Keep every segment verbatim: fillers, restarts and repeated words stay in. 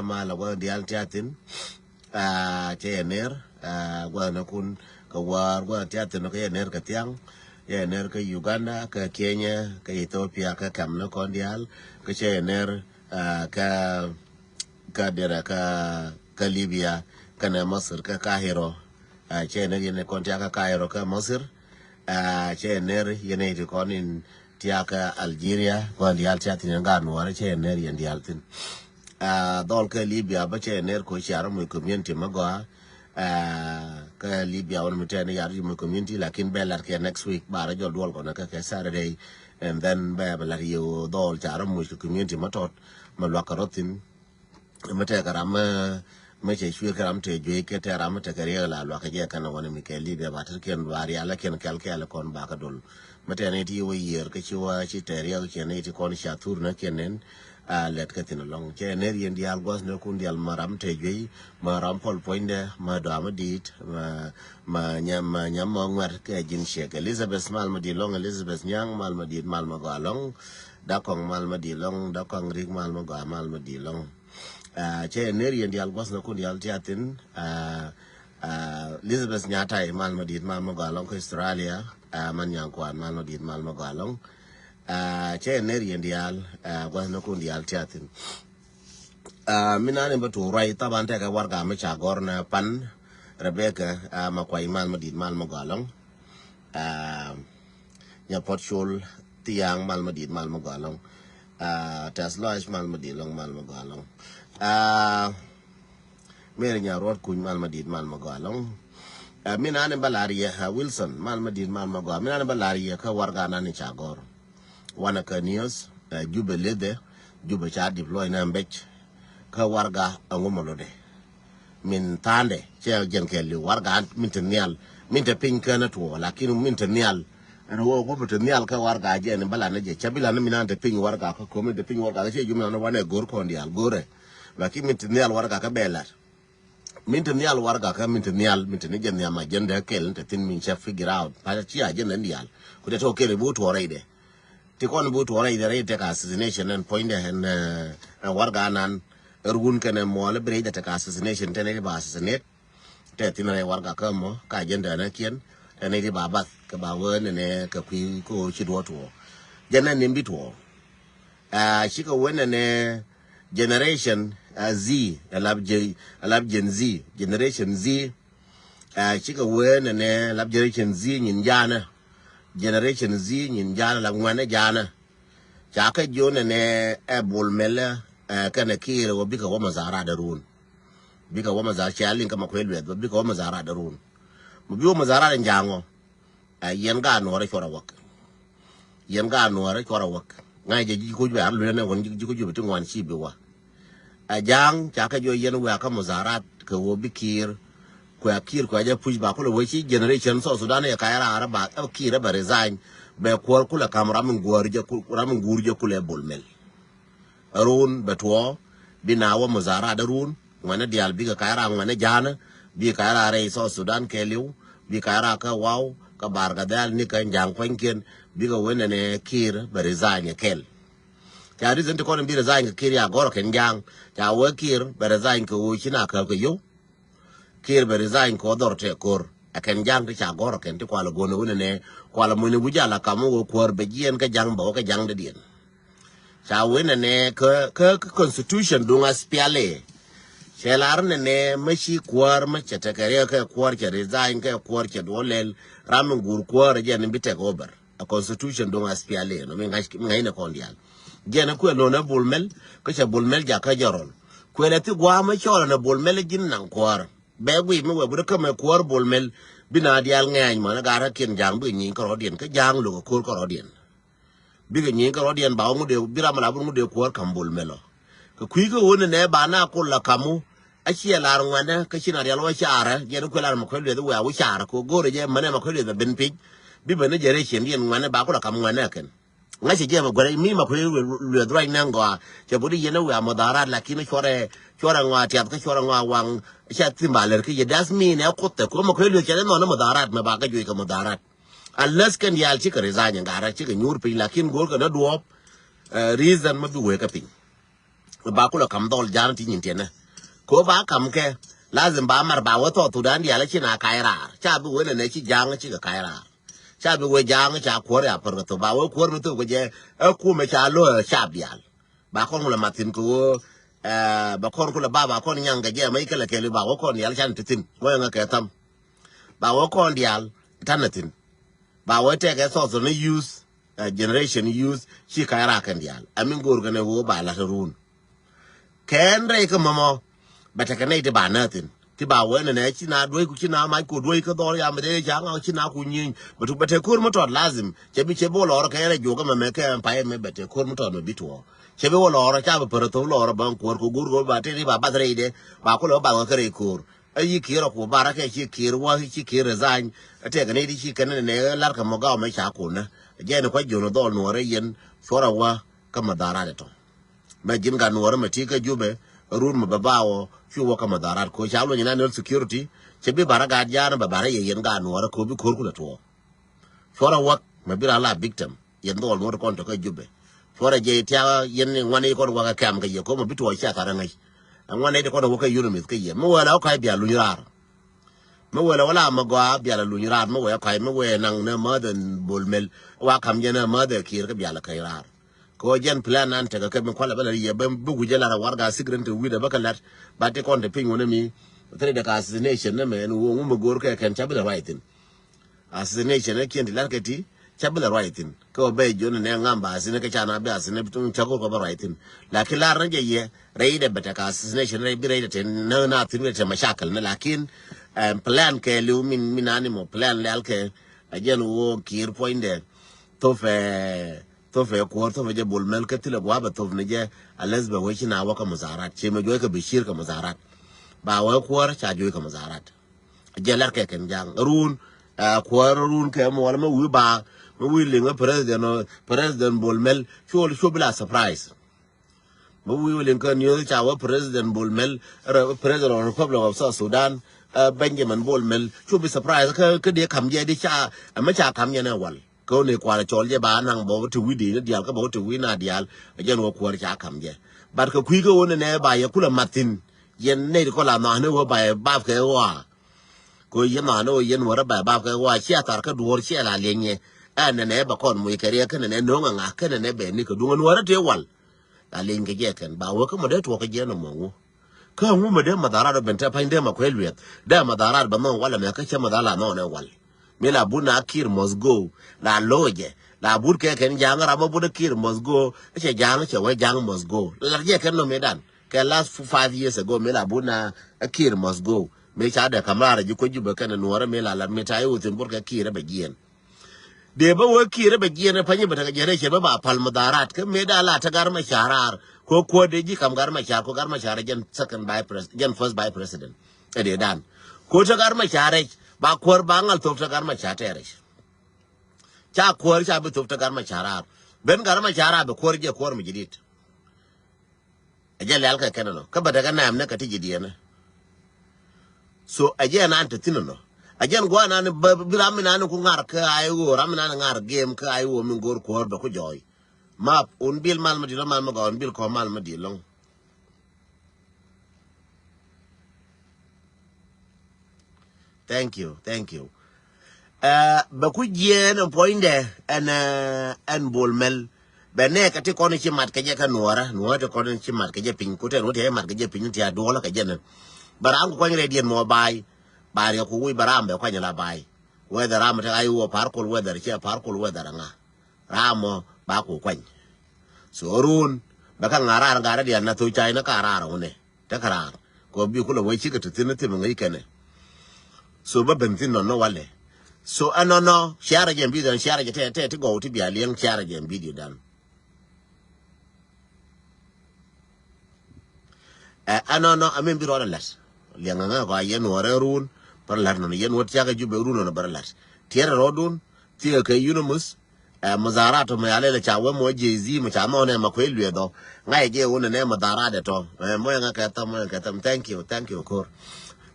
Malɛ gua̱th diaal tiathin. Cɛ yɛ ner gua̱th ni kun kɛ wäär gua̱th tiathin kɛ yɛ ner kɛ thiaŋ. Yɛ ner kɛ Uganda, kɛ Kenya, kɛ Ethiopia, kɛ kɛm ni kɔn diaal. Kɛ cɛ yɛ ner kɛ kɛ derɛ kɛ kɛ Libya kɛnɛ Masir kɛ Kahiro. Cɛ ner yɛn kɔn tiakä Kahiro kɛ Masir. Cɛ ner yɛn iti kɔn in tiakä Algeria kɔn diaal tiathin yɛn gaat nuɔrɛ cɛ ner yɛn diaal thin. Dhɔl kɛ Libya bä cɛ ner ko ciarä muc community mä gɔaa. Kɛ Libya wän mi tɛn yar muc community lakin bɛ lat kɛ next week barä jɔl duɔl kɔnɛ kɛ kɛ Saturday. And then bɛ bɛ lat yɛ dhɔl carä muc community mä tɔt mä luak kɛ rɔ thin. Mi tɛkɛ ram mi cɛ cuir kɛ ram tɛ juec kɛ tɛ ram mi tɛkɛ riɛk la luak kɛ jɛ kɛn wani mi kɛ Libya ba tɛr kiɛn ba rial kiɛn kɛl kɛl kɔn ba kɛ dol. Mi tɛ ni ti wä yier kɛ ci wä ci tɛ riɛk kiɛn ni ti kɔn ca thur ni kiɛn nen. A lɛt kɛ thin lɔŋ cɛ ner yɛn diaal guath ni kun diaal ma ram tɛ juec ma ram pɔl puɔ̱nydɛ ma dɔam dit ma ma nyam ma nyam ma ŋuɛt kɛ jin ciek Elizabeth mal ma dit lɔŋ Elizabeth nyaŋ mal ma dit mal ma gɔa lɔŋ. Dakɔŋ mal ma di lɔŋ, dakɔŋ rik mal ma gɔaa mal ma di lɔŋ. Cɛ ner yɛn dial gua̱th na kun dial tiathin. Elizabeth Nyatai mal ma dit mal ma gɔaa lɔŋ kä Australia. Man nyaŋ kuan mal ma dit mal ma gɔaa lɔŋ. Cɛ ner yɛn dial gua̱th na kun dial tiathin. Min nani ba tuur ruac thaban tekɛ warga mi ca gɔr na pan Rebecca ma kuay mal ma dit mal ma gɔaa lɔŋ. Nya pɔt col thiaŋ mal ma dit mal ma gɔaa lɔŋ. Tɛth lɔc mal ma dit lɔŋ mal ma gɔaa lɔŋ. Mary nya ruɔt kuny mal ma dit mal ma gɔaa lɔŋ. Min ani ba lar yɛ Wilson mal ma dit mal ma gɔaa min ani ba lar yɛ kä warga nani ca gɔr. Wanɛ kä news Jubɛ lethɛ Jubɛ ca deploy na bec. Kä warga aŋu ma lotdɛ min tha̱a̱ndɛ cɛ jɛn kɛ li̱w warga min te nhial min te piny känä tuɔɔ lakin min te nhial. Ɛn wä wä mi te nhial kä warga jɛ ni bä lan ni jɛ cɛ bi lan ni min an te piny warga kä komi te piny warga kä cɛ jumi an wanɛ go̱r kɔn dial go̱rɛ. Lakin min te nhial warga kä bɛ lat min te nhial warga kä min te nhial min te ni jɛ nhiam a jɛn dɛ kɛl ni te thin min cɛ figure out pa ci a jɛn ni dial ku te tɔ kɛl bi wä tuɔɔ rɛy dɛ. Ti kɔn bi tuɔɔrɛ idɛ rɛy tɛk assassination ɛn puɔ̱nydɛ ɛn ɛn warga nan run kɛnɛ muɔl bi rɛy dɛ tɛk assassination tɛn rɛy ba assassinate. Tɛ thin rɛy warga kä mɔ ka agenda nɛ kiɛn tɛn rɛy ba bath kɛ ba wee nɛnɛ kɛ kui̱ ko ci duɔt wɔ. Jɛn nɛ nim bi tuɔɔ. Cikɛ wee nɛnɛ generation Z alap Gen Z generation Z. Cikɛ wee nɛnɛ lap generation Z nyin jaanä. Generation Z nyin jaanä lap ŋuɛnɛ jaanä. Ca kɛ jiö nɛnɛ ɛ bul mɛlɛ kɛnɛ kiirɛ wä bikɛ wä ma zarat dɛ run. Bikɛ wä ma zarat cia liŋ kɛ ma kuɛ luɛth wä bikɛ wä ma zarat dɛ run. Ma bi wä ma zarat in jaŋɔ. Ɛ yɛn gaat nuɔrɛ cuɔrɛ wäk. Yɛn gaat nuɔrɛ cuɔrɛ wäk ŋa̱c jɛ ji̱ kuc bɛ an luenɛ wän ji̱ kuc bɛ ti ŋuan ci bi wä. Ɛ ja̱a̱ŋ ca kɛ jɔ yɛn wɛ̈ɛ̈kä muzarat kɛ ɣöö bi kiir kuɛ kiir kuɛ jɛ puc ba kulɛ wee ci generation South Sudan yɛ kac raar ba ɛ kiir ɛ bɛ resign. Bɛ kuäär kulɛ kam ram in guur jɛ kulɛ bol mel. Run bɛ tuɔɔ bi na wä muzarat run ŋuɛnɛ diaal bikɛ ka̱c raar ŋuɛnɛ ja̱a̱nä bikɛ ka̱c raar rɛy South Sudan kɛɛliw bikɛ ka̱c raar kä waw kä bar kɛ dhɛl ni kä ja̱a̱ŋ kuanykiɛn bikɛ wee nɛnɛ kiir bɛ resign ɛ kɛl. Ca reason ti kɔn in bi resign kɛ kiir ya gɔr kɛn ja̱a̱ŋ ca wee kiir bɛ resign kɛ ɣöö ci na käp kɛ yio̱w. Kiir bɛ resign kɛ wä dhɔr tɛ ko̱r ɛ kɛn ja̱a̱ŋ ti ca gɔr kɛn ti kualɛ go̱n ɛ wee nɛnɛ kualɛ muny ni wi̱c ala kam wä kuäär bɛ jiɛn kä ja̱a̱ŋ bɛ wä kä ja̱a̱ŋ dädiɛn. Ca wen ɛnɛ kä kä constitution duŋ aspiali. Cɛ lar nɛnɛ mä ci kuäär mä cɛ tekɛ riɛk kɛ kuäär cɛ resign kɛ kuäär cɛ duɔ lɛl ram in guur kuäär jɛ ni bi take over. A constitution duŋ aspiali nɔ mi ŋa̱c mi ŋa̱c nɛ kɔn dial. Jɛ ni kuɛ nɔ nɛ bul mɛl kä cɛ bul mɛl jakä jɛ rɔl. Kuɛ lɛ thi gua̱a̱ mä cɔl nɛ bul mɛl ji̱n naŋ kuäär. Bɛ guiy mi wɛ buri kämɛ kuäär bol mɛl bi na diaal ŋɛɛny mɔnɛ gaat kä kiɛn ja̱a̱ŋ bikɛ nyieny kärɔɔdiɛn kä ja̱a̱ŋ lo̱k ɛ ko̱r kärɔɔdiɛn. Bikɛ nyieny kärɔɔdiɛn ba wä ŋut dee bi ram ala bur ŋut dee kuäär ka̱m bol mɛl ɔ. Kɛ kui̱ kä ɣöö nɛnɛ ba na kol la ka̱m wä. A ciɛ lar ŋuɛnɛ kä ci na rial wä caarä jɛn kuɛ lar mɛ kuɛ lueth wɛ a wä caarä kɛ ɣöö go̱o̱rɛ jɛ mɛnɛ mɛ kuɛ lueth ɛ ben pic. Bi ben ni jɛ rɛy ciɛn diɛn ŋuɛnɛ ba kol la ka̱m ŋuɛnɛ ɛ kɛn. Ŋa̱cä jɛ mɛ guɛrɛ mi ma kuɛ lueth ruac nɛ ŋɔa. Cɛ budi yɛn ɛ wiaa mudharat lakin cuɔrɛ cuɔrɛ ŋɔa tiath kä cuɔrɛ ŋɔa waŋ. Cɛ thim ba lɛr kä yɛ das mi nɛ kuthɛ kuɛ ma kuɛ lueth cɛ nɛ nɔn mudharat mɛ ba kä juɔc kɛ mudharat. Unless kɛn diaal cikɛ resign ŋa̱rä cikɛ nyuur piny lakin go̱o̱r kɛ nɛ duɔɔp. Reason ma bi wee kä piny. Ba kulɛ kam dhɔl ja̱a̱ŋ ti nyin tiɛnɛ. Ko ba kam kɛ, lazim ba mar ba wä thɔɔth thudan diaal ci na ka̱y raar. Ca bi wee nɛ nɛ ci ja̱a̱ŋ ci kɛ ka̱y raar. Ca bi wee ja̱a̱ŋ ca kuäär ya pär kɛ thok. Ba wee kuäär mi thok kɛ jɛ, ɛ kumɛ ca lo̱ ɛ ca bial. Ba kɔn kulɛ mat thi̱n kɛ wee, ɛ, ba kɔn kulɛ ba, ba kɔn nyaŋ kɛ jɛ, ma ikɛlɛ kɛli ba wee kɔn diaal can ti thi̱n. Wee ŋa kɛ tham. Ba wee kɔn diaal, tanɛ thi̱n. Ba wee tɛkɛ thɔɔth ni youth, ɛ, generation youth, ci ka̱y raar kɛn diaal. Ɛ mi go̱o̱r kɛn ɛ wee ba la̱t run. Kɛn rɛy kä mɔmɔ, bɛ tekɛ nɛy ti ba nääthin. Ti ba wee nɛnɛ ci na duey ku ci na mac ku duey kä dhɔr ya mɛ dee ca ŋaw ci na ku nyieny. Bɛ tu bɛ te ko̱r mi tɔt lazim. Cɛ bi cɛ bi wä lɔɔr kɛ rɛ juɔk mɛ mɛ kɛ payɛ mɛ bɛ te ko̱r mi tɔt mɛ bi tuɔ. Cɛ bi wä lɔɔr ca bi pär thok lɔɔr bä kuɔr ku gur go̱r ba te ri ba bath rɛy dɛ. Ba kulɛ wä bath wä kä rɛy ko̱r. Ɛ yi kier ɔ ku bar ɛ kɛ ci kier wä ci kier resign. Ɛ tɛkɛ nɛy ti ci kɛn nɛnɛ lar kɛ mɔ gaw mɛ ca kunä. Jɛn kuac jiɔn dhɔl nuɔrɛ yɛn cuɔrɛ wä kä mɛ dhara dɛ tɔ. Mɛ ji̱n gat nuɔɔrä mɛ ti kä Jubɛ, run mɛ bɛ ba wä, cu wä kä mɛ dharat ko ca luny national security, cɛ bi bara gat ja̱a̱n bɛ bara yɛ yɛn gat nuɔɔrä ko bi ko̱r kulɛ tuɔɔk. Cuɔrɛ wäk mɛ bi ra la victim, yɛn dhɔl nuɔɔrä kɔn tɔ kä Jubɛ. Cuɔrɛ jɛ tiakä yɛn ŋuan i̱ kɔn wäk ɛ kɛm kä yɛ ko mɛ bi tuɔɔk cia thar ɛ ŋäc. Ɛ ŋuan i̱ kɔn wäk kä unimith kä yɛ. Mi wee la wä ka̱c bia luny raar. Mi wee la wä la mɛ gɔaa bia la luny raar, mi wee ka̱c, mi wee naŋ nɛ mäth ɛn Bol Mel. Wa kam jɛ nɛ mäth ɛ kiɛr kä bia la ka̱c raar. Kɛ ɣöö jɛn plan an tekɛ kɛ mi kualɛ bä lɛ yɛ bä bi guic jɛ lar ɛ warɛga secret ti wi̱dɛ bä kɛ la̱t. Ba ti kɔn ti piny wä ni mi threat ɛ kɛ assassination ni mɛ ɛn ɣöö ŋu mi go̱o̱r kɛ kɛn ca bi lɛ ruac thi̱n. Assassination ni kiɛn ti la̱t kɛ ti ca bi lɛ ruac thi̱n. Kɛ ɣöö bɛ jiön ni nɛ ŋam ba assassination kɛ ca na bi assassination bi tuŋ ca go̱o̱r kɛ bä ruac thi̱n. Lakin lar ni jɛ yɛ rɛydɛ bɛ tekɛ assassination rɛy bi rɛydɛ te nä na thi̱n wi̱dɛ te mashakil ni lakin, eh, plan kɛ li̱w min, min animal plan lɛl kɛ a jɛn ɣöö kiɛr puɔ̱nydɛ. Thop ɛ, thop ɛ kuɔr, thop ɛ jɛ Bol Mel kä thilɛ gua̱a̱ bɛ thop ni jɛ, unless bɛ wee ci na wä kä muzaharat. Ci mɛ juɔc kɛ Bashir kɛ muzaharat. Ba wee kuɔr ca juɔc kɛ muzaharat. Jɛ lɛr kɛ kɛn ja̱a̱ŋ. Run, ɛ, kuɔr run kɛ muɔl mɛ wi̱i̱ ba, mɛ wi̱i̱ liŋ ɛ president, president Bol Mel, cu, cu bi la surprise. Bä wi̱i̱ wä liŋ kä news ca wä President Bol Mel, rɛ President of Republic of South Sudan, eh, Benjamin Bol Mel, cu bi surprise kä, kä dee kam jɛ di ca, eh, mɛ ca kam jɛ nɛ wal. Kä wä ni kual cɔl jɛ ba naŋ bä wä ti wi̱i̱ di ni dial kä bä wä ti wi̱i̱ na dial, eh, jɛn wä kuɔr ca kam jɛ. But kɛ kui̱ kä wä ni nɛ ba yɛ kulɛ mathin, yɛn nɛ di kɔ la nhɔa̱ni wä ba yɛ bap kɛ wä. Kɛ wä yɛn nhɔa̱ni wä yɛn wä rɛ ba yɛ bap kɛ wä, ciɛ thar kä duɔ̱ɔ̱r ciɛ la liɛnyɛ. Ɛn nɛ nɛ bɛ kɔn muc kɛ riɛk kä nɛ nɛ no̱o̱ŋ aŋa kä nɛ nɛ bɛ ni kɛ duŋ ɛn wä rɛ tëë wal. La leny kɛ jɛ kɛn ba wä kä mɔ dee tuɔk kɛ jɛ nɔmɔ ŋu. Kä ŋu mɔ dee madharat bɛ ben te pany dee ma kuɛ lueth dee madharat bɛ nhɔŋ walɛ mɛ kä cɛ madharat la nhɔŋ nɛ wal. Mi la but na Kiir must go. La lo̱cɛ la but kɛ kɛn ja̱a̱ŋ ram ma but Kiir must go. Cɛ ja̱a̱ŋ cɛ wee ja̱a̱ŋ must go. La jɛ kɛn nɔ mi dan kɛ last five years ago mi la but na Kiir must go. Mi ca dee kam raar ji̱ kuec Jubɛ kɛn nuɔrɛ mi la lat mi ta i̱ wuthin but kɛ Kiir bɛ jiɛn. Dee bä wee Kiir bɛ jiɛn ɛ pa̱ny bɛ tekɛ generation bä ba pal mudharat kä mëë da la te Gar Macar raar. Ko kuɔ dee ji̱ kam Gar Macar ko Gar Macar jɛn second vice pres jɛn first vice president. Ɛ dee dan ko te Gar Macar rɛc ba kuɔr ba ŋal thop te Gar Macar tɛ rɛc. Ca kuɔr ca bi thop te Gar Macar raar ben Gar Macar raar bɛ kuɔr jɛ kuɔr mi jidit. Ɛ jɛ lɛl kɛ kɛn ɛnɔ kä bɛ tekɛ nɛɛm ni kɛ ti ji̱ diɛn. So ɛ jɛ ɛn an te thi̱n ɛnɔ. Ɛ jɛ ɛn gua̱a̱ ɛn an bi ram mi nan ku ŋa̱r kä I O, ram mi nan ŋa̱r game kä I O mi go̱o̱r kuɔ̱ɔ̱r bɛ ku jɔɔy. Map un bil mal mi di̱t lɔŋ mal mi gɔw un bil kɔ̱ mal mi di̱t lɔŋ. Thank you, thank you. Ɛ bɛ ku jiɛɛn ɛn puɔ̱nydɛ ɛn, ɛ, ɛn Bol Mel. Bɛ nɛɛkɛ ti kɔn ci mat kɛ jɛ kä nuɔɔrä, nuɔɔrä ti kɔn ci mat kɛ jɛ piny, ku tɛn wä ti mat kɛ jɛ piny ti a duɔlä kɛ jɛ nɛ. Bɛ ram ku kuany rɛy diɛn mɔ ba̱a̱y, ba riɛk ku wi̱c bɛ ram bɛ kuany la ba̱a̱y. Whether ram ti a iwuɔ par kol whether ci a par kol whether aŋa. Ram mɔ ba ku kuany. So run bɛ kä ŋa̱ raar ŋa̱ rɛy diɛn na thok cay ni ka raar wunɛ. Te kä raar kɔ bi kulɛ wee cikɛ ti thi̱n ni thim ŋäc kɛnɛ. So bä ben thi̱n nɔnɔ walɛ. So ɛnɔnɔ ciarɛ jɛ video dan ciarɛ jɛ tɛ tɛ ti gɔw ti bia liɛŋ ciarɛ jɛ video dan. Ɛ ɛnɔnɔ ɛmɛn bi rɔɔdɛ la̱t. Liɛŋ ɛŋa kɔ a yɛn wä rɛ run bärɛ la̱t nɔnɔ yɛn wä tiakä Jubɛ run nɔnɔ bärɛ la̱t. Tiɛrɛ rɔɔdun thiɛ kɛ yunä muth. Ɛ mudharat mɛ alɛ lɛ ca wä mɔ jezi mɛ ca nɔnɛ mɛ kuɛ luɛ dhɔ. Ŋa̱c jɛ wä nɛ nɛ mudharat dɛ tɔ. Ɛ mɔ yɛ ŋa kɛ tham mɔ yɛ ŋa kɛ tham. Thank you, thank you kor.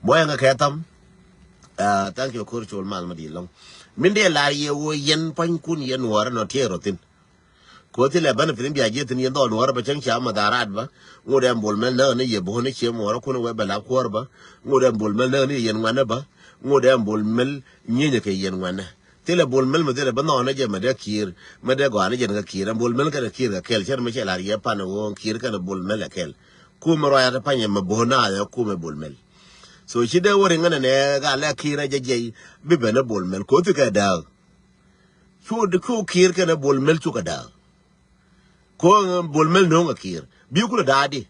Mɔ yɛ ŋa kɛ tham. Ɛ thank you kor col mal mɛ di lɔŋ. Min dee lar yɛ wä yɛn pa̱ny kun yɛn wä rɛ nɔ tiɛ rɔ thin. Ko thilɛ bä ni piny bia jiɛ thin yɛn dhɔl nuɔrä bä cäŋ cia ma dharat bä. Ŋot ɛn Bol Mel näk ni yɛ bo̱o̱n ni cie muɔrä kun wɛ bɛ lap kuɔr bä. Ŋot ɛn Bol Mel näk ni yɛn ŋuanä bä. Ŋot ɛn Bol Mel nyinyɛ kɛ yɛn ŋuanä. Thilɛ Bol Mel mi thilɛ bä nhɔn ni jɛ mɛ dee Kiir, mɛ dee gɔaa ni jɛn kɛ Kiir. Ɛn Bol Mel kɛnɛ Kiir kɛ kɛl cɛn mi cɛ lar yɛ pan wä Kiir kɛnɛ Bol Mel kɛ kɛl. Kumɛ rɔy ati panyɛ mɛ bo̱o̱n na yɛ kumɛ Bol Mel. So ci dee wä riŋä nɛ nɛ gaa lɛ Kiir ɛ jɛ jɛy bi bɛn ɛ Bol Mel ko thi kɛ dääk. Cu, cu Kiir kɛnɛ Bol Mel cukɛ dääk. Ko Bol Mel no̱o̱ŋ a Kiir bi kulɛ da̱a̱ di.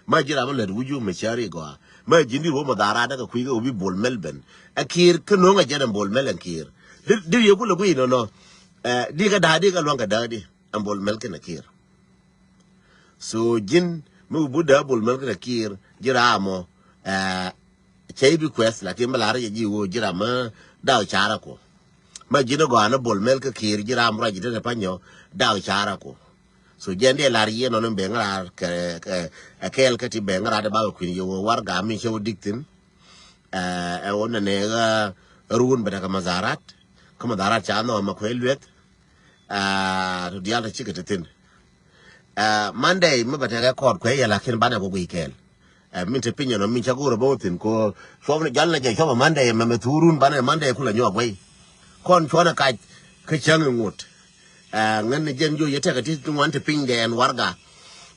Ma ji̱ ram mi lät wi̱c yum mi cäri gɔaa ma ji̱n di ruɔ̱m a dha̱a̱r raadä kɛ kui̱ kɛ wä bi Bol Mel ben. A Kiir kä no̱o̱ŋ a jɛn ɛn Bol Mel ɛn Kiir. Di, di yɛ kulɛ guiy nɔnɔ. Ɛ, di kɛ da̱a̱ di kɛ lua̱ŋ kɛ da̱a̱ di ɛn Bol Mel kɛnɛ Kiir. So ji̱n mi wi̱i̱ but dee Bol Mel kɛnɛ Kiir ji̱ raamɔ. Ɛ, cɛ i̱ bi kuɛth lakin bä la̱r yɛ ji̱ ɣöö ji̱ ram mi daw ca̱rä ku. Ma ji̱n i̱ gɔaa ni Bol Mel kä Kiir ji̱ ram ruac ji̱ tetɛ panyɔ daw ca̱rä ku. So jɛn dee la̱r yɛ nɔn in ben ŋa̱raar kɛ, kɛ, ɛ kɛɛl kä ti ben ŋa̱raar dee bakɛ kui̱n yɛ ɣöö warɛga mi cɛ wä dik thi̱n. Ɛ, ɛ wä nɛnɛ ɣä ruun bɛ tekɛ madharat. Kä madharat ca nhɔk ma kuɛ lueth. Ɛ, to diaal te cikɛ te thi̱n. Ɛ, Monday mi bɛ tekɛ kɔɔt kuɛ yɛ lakin banɛ ku guiy kɛɛl. Ɛ, min te piny ɛnɔ min ca go̱o̱r ɛ bä wä thi̱n ko cuɔp ni jɔl ni jɛ cuɔp ɛ Monday ɛmɛ mɛ thurun banɛ Monday kulɛ nyuɔk wei. Kɔn cuɔn ɛ kac kä cäŋ ɛ ŋot. Ɛ, ŋän ni jɛn jiɔ yɛ tekɛ ti ŋuan te piny dɛ ɛn warɛga.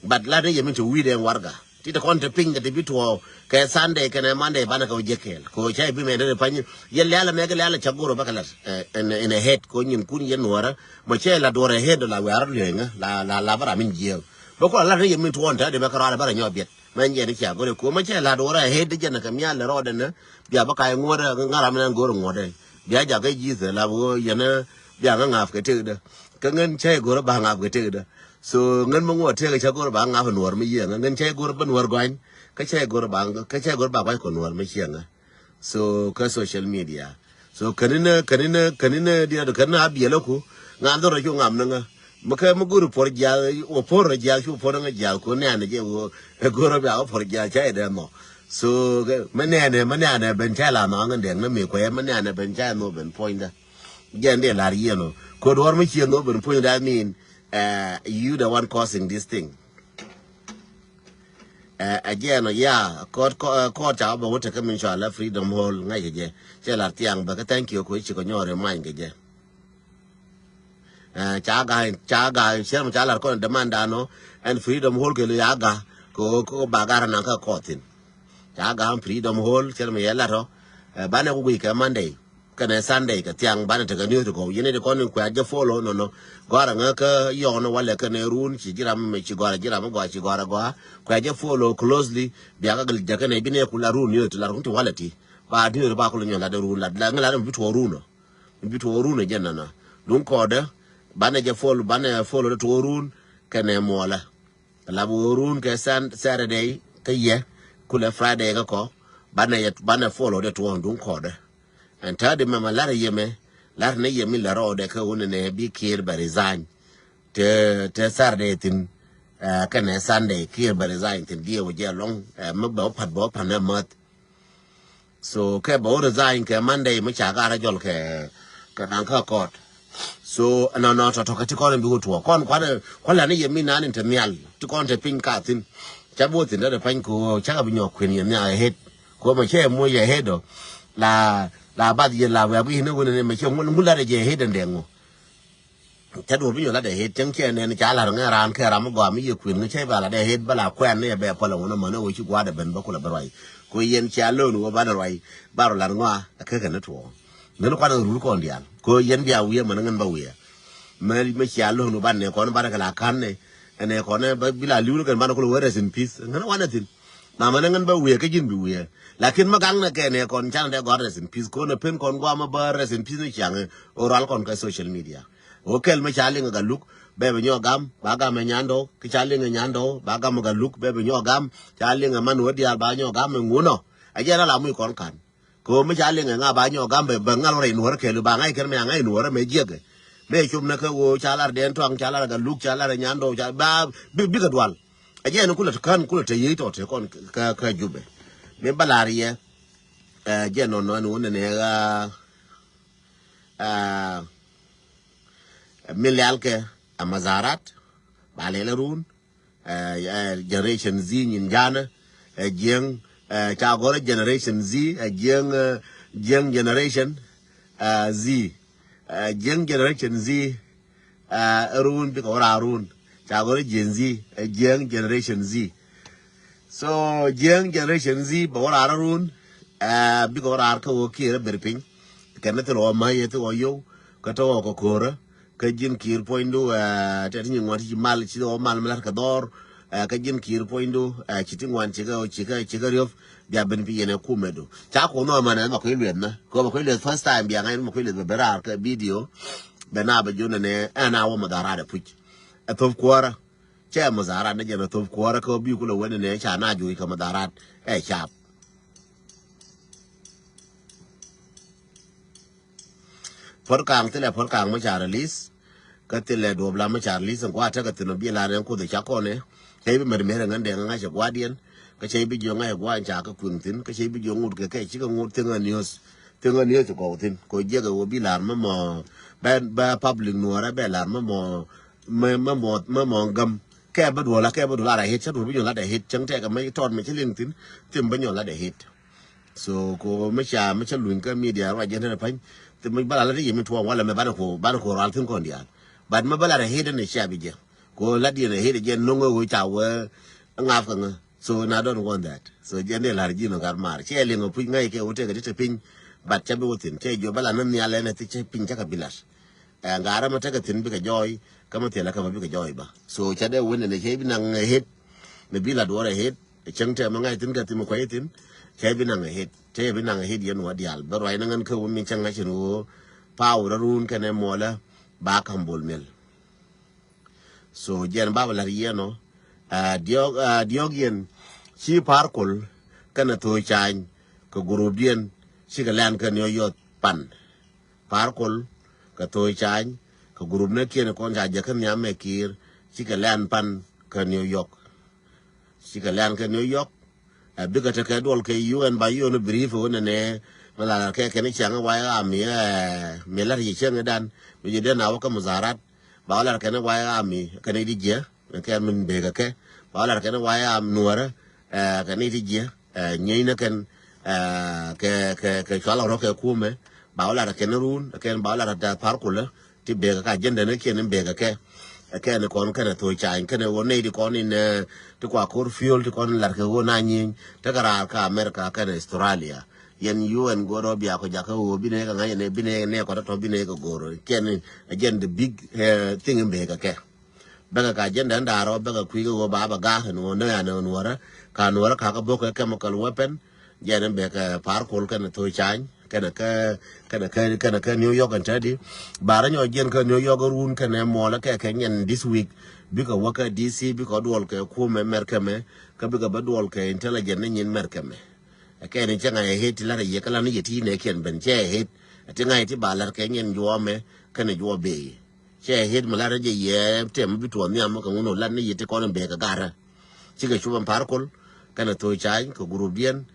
But lat ni yɛ min te wi̱i̱ dɛ ɛn warɛga. Ti te kɔn te piny kɛ te bi tuɔɔk kɛ Sunday kɛnɛ Monday banɛ kɛ wä jɛ kɛɛl. Ko cä i̱ bi mɛ dee pany yɛ lɛl ɛmɛ kɛ lɛl ɛ ca go̱o̱r ɛ bä kɛ lat. Ɛ, ɛn, ɛn ɛ head ko nyin kun yɛ nuɔrä. Mɔ cɛ la duɔrɛ head la wiarä lueŋä la, la, la bä ram in jiɛɛk. Bä kɔ la lat ni yɛ min tuɔɔk te dee mɛ kɛ rɔɔdɛ bä rɛ nyɔ biɛt. Mɛ nyɛ ni cia go̱rɛ ko mɛ cɛ lat wä rɛ head jɛn kɛ mial rɔɔdɛ nä. Bia bä ka̱ ŋuɔ̱t ŋa̱ ram nɛ go̱rɛ ŋuɔ̱t. Bia jakä ji̱th la bä yɛn bia ŋa̱ ŋa̱p kɛ tëkdä. Kä ŋän cä i̱ go̱rɛ ba ŋa̱p kɛ tëkdä. So ŋän mi ŋuɔ̱t tëk cä go̱rɛ ba ŋa̱p nuɔ̱r mi yiëŋä ŋän cä i̱ go̱rɛ ba nuɔ̱r gɔ̱a̱ny. Kä cä i̱ go̱rɛ ba kä cä i̱ go̱rɛ ba gua̱c kɔ nuɔ̱r mi ciɛŋä. So kä social media. So käninä, käninä, käninä diɛt käninä a biɛlä ku ŋa̱n dhɔr cu ŋam ni ŋä. Mi kä mi go̱r puɔr jiath wä puɔr jiath cu puɔr ŋä jiath ku nɛn jɛ wä go̱r bia wä puɔr jiath ca idɛ mɔ. So mi nɛnɛ mi nɛnɛ ben ca la mɔ ŋä dɛŋ ni mi kuɛ mi nɛnɛ ben ca mɔ ben puɔ̱nydä. Jɛn dee lar yiɛn wä ko duɔr mi ciɛ mɔ ben puɔ̱nydä min. You the one causing this thing. Ɛ jɛn ɔ ya kɔt kɔt ca bɛ wä tekä min cɔal la Freedom Hall ŋa̱c kɛ jɛ. Cɛ lar thiaŋ bɛ kä thank you kɛ wä ci kɛ nyɔɔr in many kɛ jɛ. Ca ga̱ ca ga̱ cɛr mi ca lar kɔn demand dan ɔ ɛn Freedom Hall kɛ lo ya ga̱ kɛ wä kɛ wä ba ga̱ rɛ naŋ kä kɔɔth thin. Ca ga̱ Freedom Hall cɛr mi yɛ lat ɔ. Banɛ ku guic kɛ Monday. Kɛnɛ Sunday kɛ thiaŋ banɛ tekɛ news ti gɔw yɛn ti kɔn in kuɛ jɛ follow nɔnɔ. Gɔrɛ ŋä kä yɔk ni walɛ kɛnɛ run ci jiram mi ci gɔrɛ jiram mi gɔa ci gɔrɛ gɔa. Kuɛ jɛ follow closely. Bia kä gil jɛ kɛnɛ bi ne kula run news ti lar kun ti walɛ ti. Ba news ba kula nyɔn la de run la la ŋä la de mi bi tuɔ run ɔ. Mi bi tuɔ run ɔ jɛ nɔnɔ. Dun kɔdɛ banɛ jɛ follow banɛ follow de tuɔ run kɛnɛ muɔlɛ. Kɛ lap ɣöö run kɛ Saturday kä yɛ kulɛ Friday kä kɔ. Banɛ yɛ banɛ follow dɛ tuɔɔn duŋ kɔɔdɛ. Ɛn täädi mɛmɛ lar yɛ mɛ lar ni yɛ mi lɛ rɔɔdɛ kä wunɛ nɛ bi Kiir bɛ resign. Te te Saturday thin kɛnɛ Sunday Kiir bɛ resign thin diɛ wä jɛ lɔŋ. Mɛ bɛ wä pat bɛ wä pat nɛ mäth. So kɛ bɛ wä resign kɛ Monday mi ca garä jɔl kɛ kɛ naŋ kä kɔɔt. So nɔ nɔ tɔtɔ kɛ ti kɔn in bi wä tuɔ kɔn kuan kuan la ni yɛ mi nan in te mial ti kɔn te piny ka thin. Ca bi wä thin dɛ pany ko ca bi nyɔ kuen yɛ mial head. Ko mɛ cɛ mo yɛ head ɔ la la bath yɛ la wɛ bi hin wä ni mɛ cɛ ŋun ŋun la de jɛ head ɛn dɛ ŋu. Ca duɔ̱ɔ̱r bi nyɔ lat ɛ het cäŋ cɛ nɛn ca lar ŋɛ raan kɛ ram mi gɔaa mi yɛ kuën ŋä cɛ ba lat ɛ het ba la kuɛn ni ɛ bɛ pɔlɛ ŋun ɛmɔ ni ɣöö ci gua̱a̱r ɛ ben bä kulɛ bä ruac. Ku yɛn cia lo̱o̱n ɣöö banɛ ruac ba rɔ lat ŋɔa ɛ kä kɛn tuɔɔk. Ŋän kuan ɛ rul kɔn diaal kɛ ɣöö yɛn bia wiee män ŋän ba wiee. Mɛ mɛ cia lo̱o̱n ɣöö banɛ kɔn banɛ kɛ la ka̱n ni ɛn ɛ kɔn ɛ bi la li̱w ni kɛn banɛ kulɛ wee rest in peace ŋän wanɛ thi̱n. Mamä ni ŋän bä wiee kä ji̱n bi wiee. Lakin mä gaŋ nɛ kɛ nɛ kɔn canɛ dee gɔ̱r rest in peace. Ko̱n ɛ pen kɔn guamä bä rest in peace ni ciaŋ ɛ ɣöö rual kɔn kä social media. Ɣöö kɛl mä ca liŋ ɛ Galuk bɛ bɛ nyɔk gam ba gam ɛ Nyandɔw. Kä ca liŋ ɛ Nyandɔw ba gam ɛ Galuk bɛ bɛ nyɔk gam. Ca liŋ ɛ man wä diaal ba nyɔk gam ɛ ŋunɔ. Ɛ jɛn ala muc kɔn ka̱n. Kɛ ɣöö mi ca liŋ ɛ ŋa ba nyɔk gam bɛ bɛ ŋal wä rɛy nuɔ̱ɔ̱rä kɛɛliw ba ŋa̱c kɛn mɛ a ŋa̱c nuɔ̱ɔ̱rä mɛ jiäkɛ. Mëë cop nä kä ɣöö ca lar Dɛn Tuaŋ ca lar ɛ Galuk ca lar ɛ Nyandɔw ca ba bikɛ dual. Ɛ jɛn kulɛ ti kän kulɛ te yiey tɔ te kɔn kä kä Jubɛ. Mi ba lar yɛ ɛ jɛn nɔn nɔn wä nɛnɛ ɣä ɛ mi lialkɛ Ɛ muzaharat, ba lɛl run, ɛ, ɛ, generation Z nyin janɛ, ɛ, jiɛŋ, ɛ, ca gɔrɛ generation Z, ɛ, jiɛŋ, ɛ, jiɛŋ generation, ɛ, Z, ɛ, jiɛŋ generation Z, ɛ, run, bikɛ wä raar run, ca gɔrɛ Gen Z, ɛ, jiɛŋ generation Z. So, jiɛŋ generation Z, bɛ wä raar run, ɛ, bikɛ wä raar kä wä kiɛ rɛ ber piny, kɛn ni thil wä mä yɛ thil wä yow, kä tɔ wä kɛ ko̱rä, kä ji̱n ki̱i̱r puɔ̱nydu, ɛ, tɛ ti nyin ŋuan ti ci mal, ci wä mal mi lat kɛ dhɔr, ɛ, kä ji̱n ki̱i̱r puɔ̱nydu, ɛ, ci ti ŋuan ci kä, ci kä, ci kä riöp, bia ben pi yɛn ɛ kumɛdu. Ca kuɔth nɔ mɛn ɛ ma kui̱ lueth nä, kɛ ma kui̱ lueth first time bia ŋa̱c ma kui̱ lueth bɛ ben raar kɛ video, bɛ na bɛ jun nɛ, ɛ na wä muzaharat ɛ puc. Ɛ thop kuɔrä, cɛ muzaharat nɛ jɛn ɛ thop kuɔrä kɛ wä bi kulɛ wen nɛ ca na juc kɛ muzaharat, ɛ cap. Puɔ̱t kaŋ thilɛ puɔ̱t kaŋ mi ca release. Kä thilɛ duɔp la mi ca release in gua̱a̱ tekɛ thin ɔ bi la nɛn kuoth ca kɔnɛ. Cɛ i̱ bi mɛr mɛr ŋän dɛŋ ŋa̱c ɛ gua̱a̱ diɛn. Kä cɛ i̱ bi jiɔ ŋa̱c ɛ gua̱a̱ in ca kä kuiŋ thin. Kä cɛ i̱ bi jiɔ ŋut kɛ kɛ cikɛ ŋut thiŋ ɛ news. Thiŋ ɛ news ti gɔw thin. Kɛ jiɛk ɛ wä bi lar mi mɔ bɛ, bɛ public nuɔrɛ bɛ lar mi mɔ, mi mɔ, mi mɔ gam. Kɛ bä duɔl la kɛ bä duɔl la rɛ hit cä duɔl bi nyɔ la dɛ hit cäŋ tɛkɛ mi tɔt mi ci liŋ thin. Thim bä nyɔ la dɛ hit. So ko mi ca mi ca luny kä media ruac jɛn tɛn pany. Ti mi bala la ti yemi tuɔŋ wala mi bani ko bani ko ral thin kɔn dial. But mi bala rɛ hit ni ca bi jɛ. Ko la diɛn rɛ hit jɛ noŋ ŋä wee ca wee ŋaf kä ŋä. So na don't want that. So jɛn de lar jino gar mar. Cɛ liŋ a puc ŋä ikɛ wute kɛ ti te piny. But ca bi wä thin. Cɛ jo bala ni nhial ɛn ɛ thi cɛ piny ca kɛ bi lat. Ɛ ŋa̱rä ma tekɛ thi̱n bikɛ jɔɔy kä ma thilɛ kä ma bikɛ jɔɔy bä. So ca dee wen ɛn ɛ cɛ bi naŋ ɛ het. Mɛ bi la duɔr ɛ het ɛ cäŋ tɛmɛ ŋa̱c thi̱n kɛ thi̱n mɛ kuɛy thi̱n. Cɛ bi naŋ ɛ het cɛ bi naŋ ɛ het yɛn wä diaal bä ruac ni ŋän kä wä min cäŋ ŋa̱c cin wä. Power run kɛnɛ muɔlä ba ka̱m Bol Mel. So jɛn ba bɛ la̱t yɛn ɔ. Ɛ diɔk, ɛ diɔk yɛn ci Par Kuol kɛnɛ Thoi Cany kɛ group diɛn cikɛ lɛn kɛ New York pan. Par Kuol kɛ Thoi Cany kɛ group ni kiɛn kɔn ca jɛ kä nhiam mɛ kiir cikɛ lɛn pan kɛ New York. Cikɛ lɛn kɛ New York. Ɛ bikɛ tekɛ duɔl kɛ U N ba U N brief wä nɛnɛ. Mɛ la kɛ kɛn cäŋ way a mi ɛ mi lat yi cäŋ dan mi jɛ den a wä kä muzaharat. Ba wä lat kɛn way a mi kɛn di jiɛ. Kɛ min bekɛ kɛ ba wä lat kɛn way a nuɔrä. Ɛ kɛn di jiɛ. Ɛ nyɛy ni kɛn ɛ kɛ kɛ kɛ cual rɔ kɛ kumɛ. Ba wä lat kɛn run kɛn ba wä lat Par Kuol. Ti bekɛ ka agenda ni kiɛn in bekɛ kɛ. Ɛ kɛn kɔn kɛn ɛ Thoi Cany kɛn ɛ wä nɛy ti kɔn in ɛ ti kua kor fuel ti kɔn in lat kɛ wä na nyieeny. Tekɛ raar kä America kɛn ɛ Australia. Yɛn U N go̱r ɔ bia kɔ jakä wä bi nɛ kɛ ŋa̱c nɛ bi nɛ nɛ kɔ tɔtɔ bi nɛ kɛ go̱r. Kɛn agenda big ɛ thing in bekɛ kɛ. Bäkɛ ka agenda in da̱a̱r ɔ bäkɛ kui̱ kɛ wä ba bɛ ga̱a̱k in wä nɛ yan in wä rä ka in wä rä ka kɛ bok kɛ chemical weapon. Jɛn in bɛ kɛ Par Kuol kɛnɛ Thoi Cany kɛnɛ kɛ kɛnɛ kɛ kɛnɛ kɛ New York ɛn tɛdi. Barä nyɔ jiɛn kɛ New York run kɛnɛ muɔlɛ kɛ kɛ nyɛn this week. Bikɛ wä kɛ D C bikɛ duɔl kɛ kumɛ Mɛrkɛ mɛ kä bikɛ bä duɔl kɛ intelligent ni nyin Mɛrkɛ mɛ. Ɛ kɛn in cɛ ŋa̱c ɛ het ti la̱t ɛ yɛ kä la̱t ni yɛ ti nɛ kiɛn ben cɛ ɛ het. Ɛ ti ŋa̱c ti ba la̱t kɛ nyɛn juɔmɛ kɛnɛ juɔ bey. Cɛ hit mi lat ni jɛ yɛ tɛm bi tuɔɔk nhiam kɛ ŋun lat ni yit ti kɔn in bek kɛ garä. Cikɛ cup in Par Kuol kɛnɛ Thoi Cany kɛ group diɛn.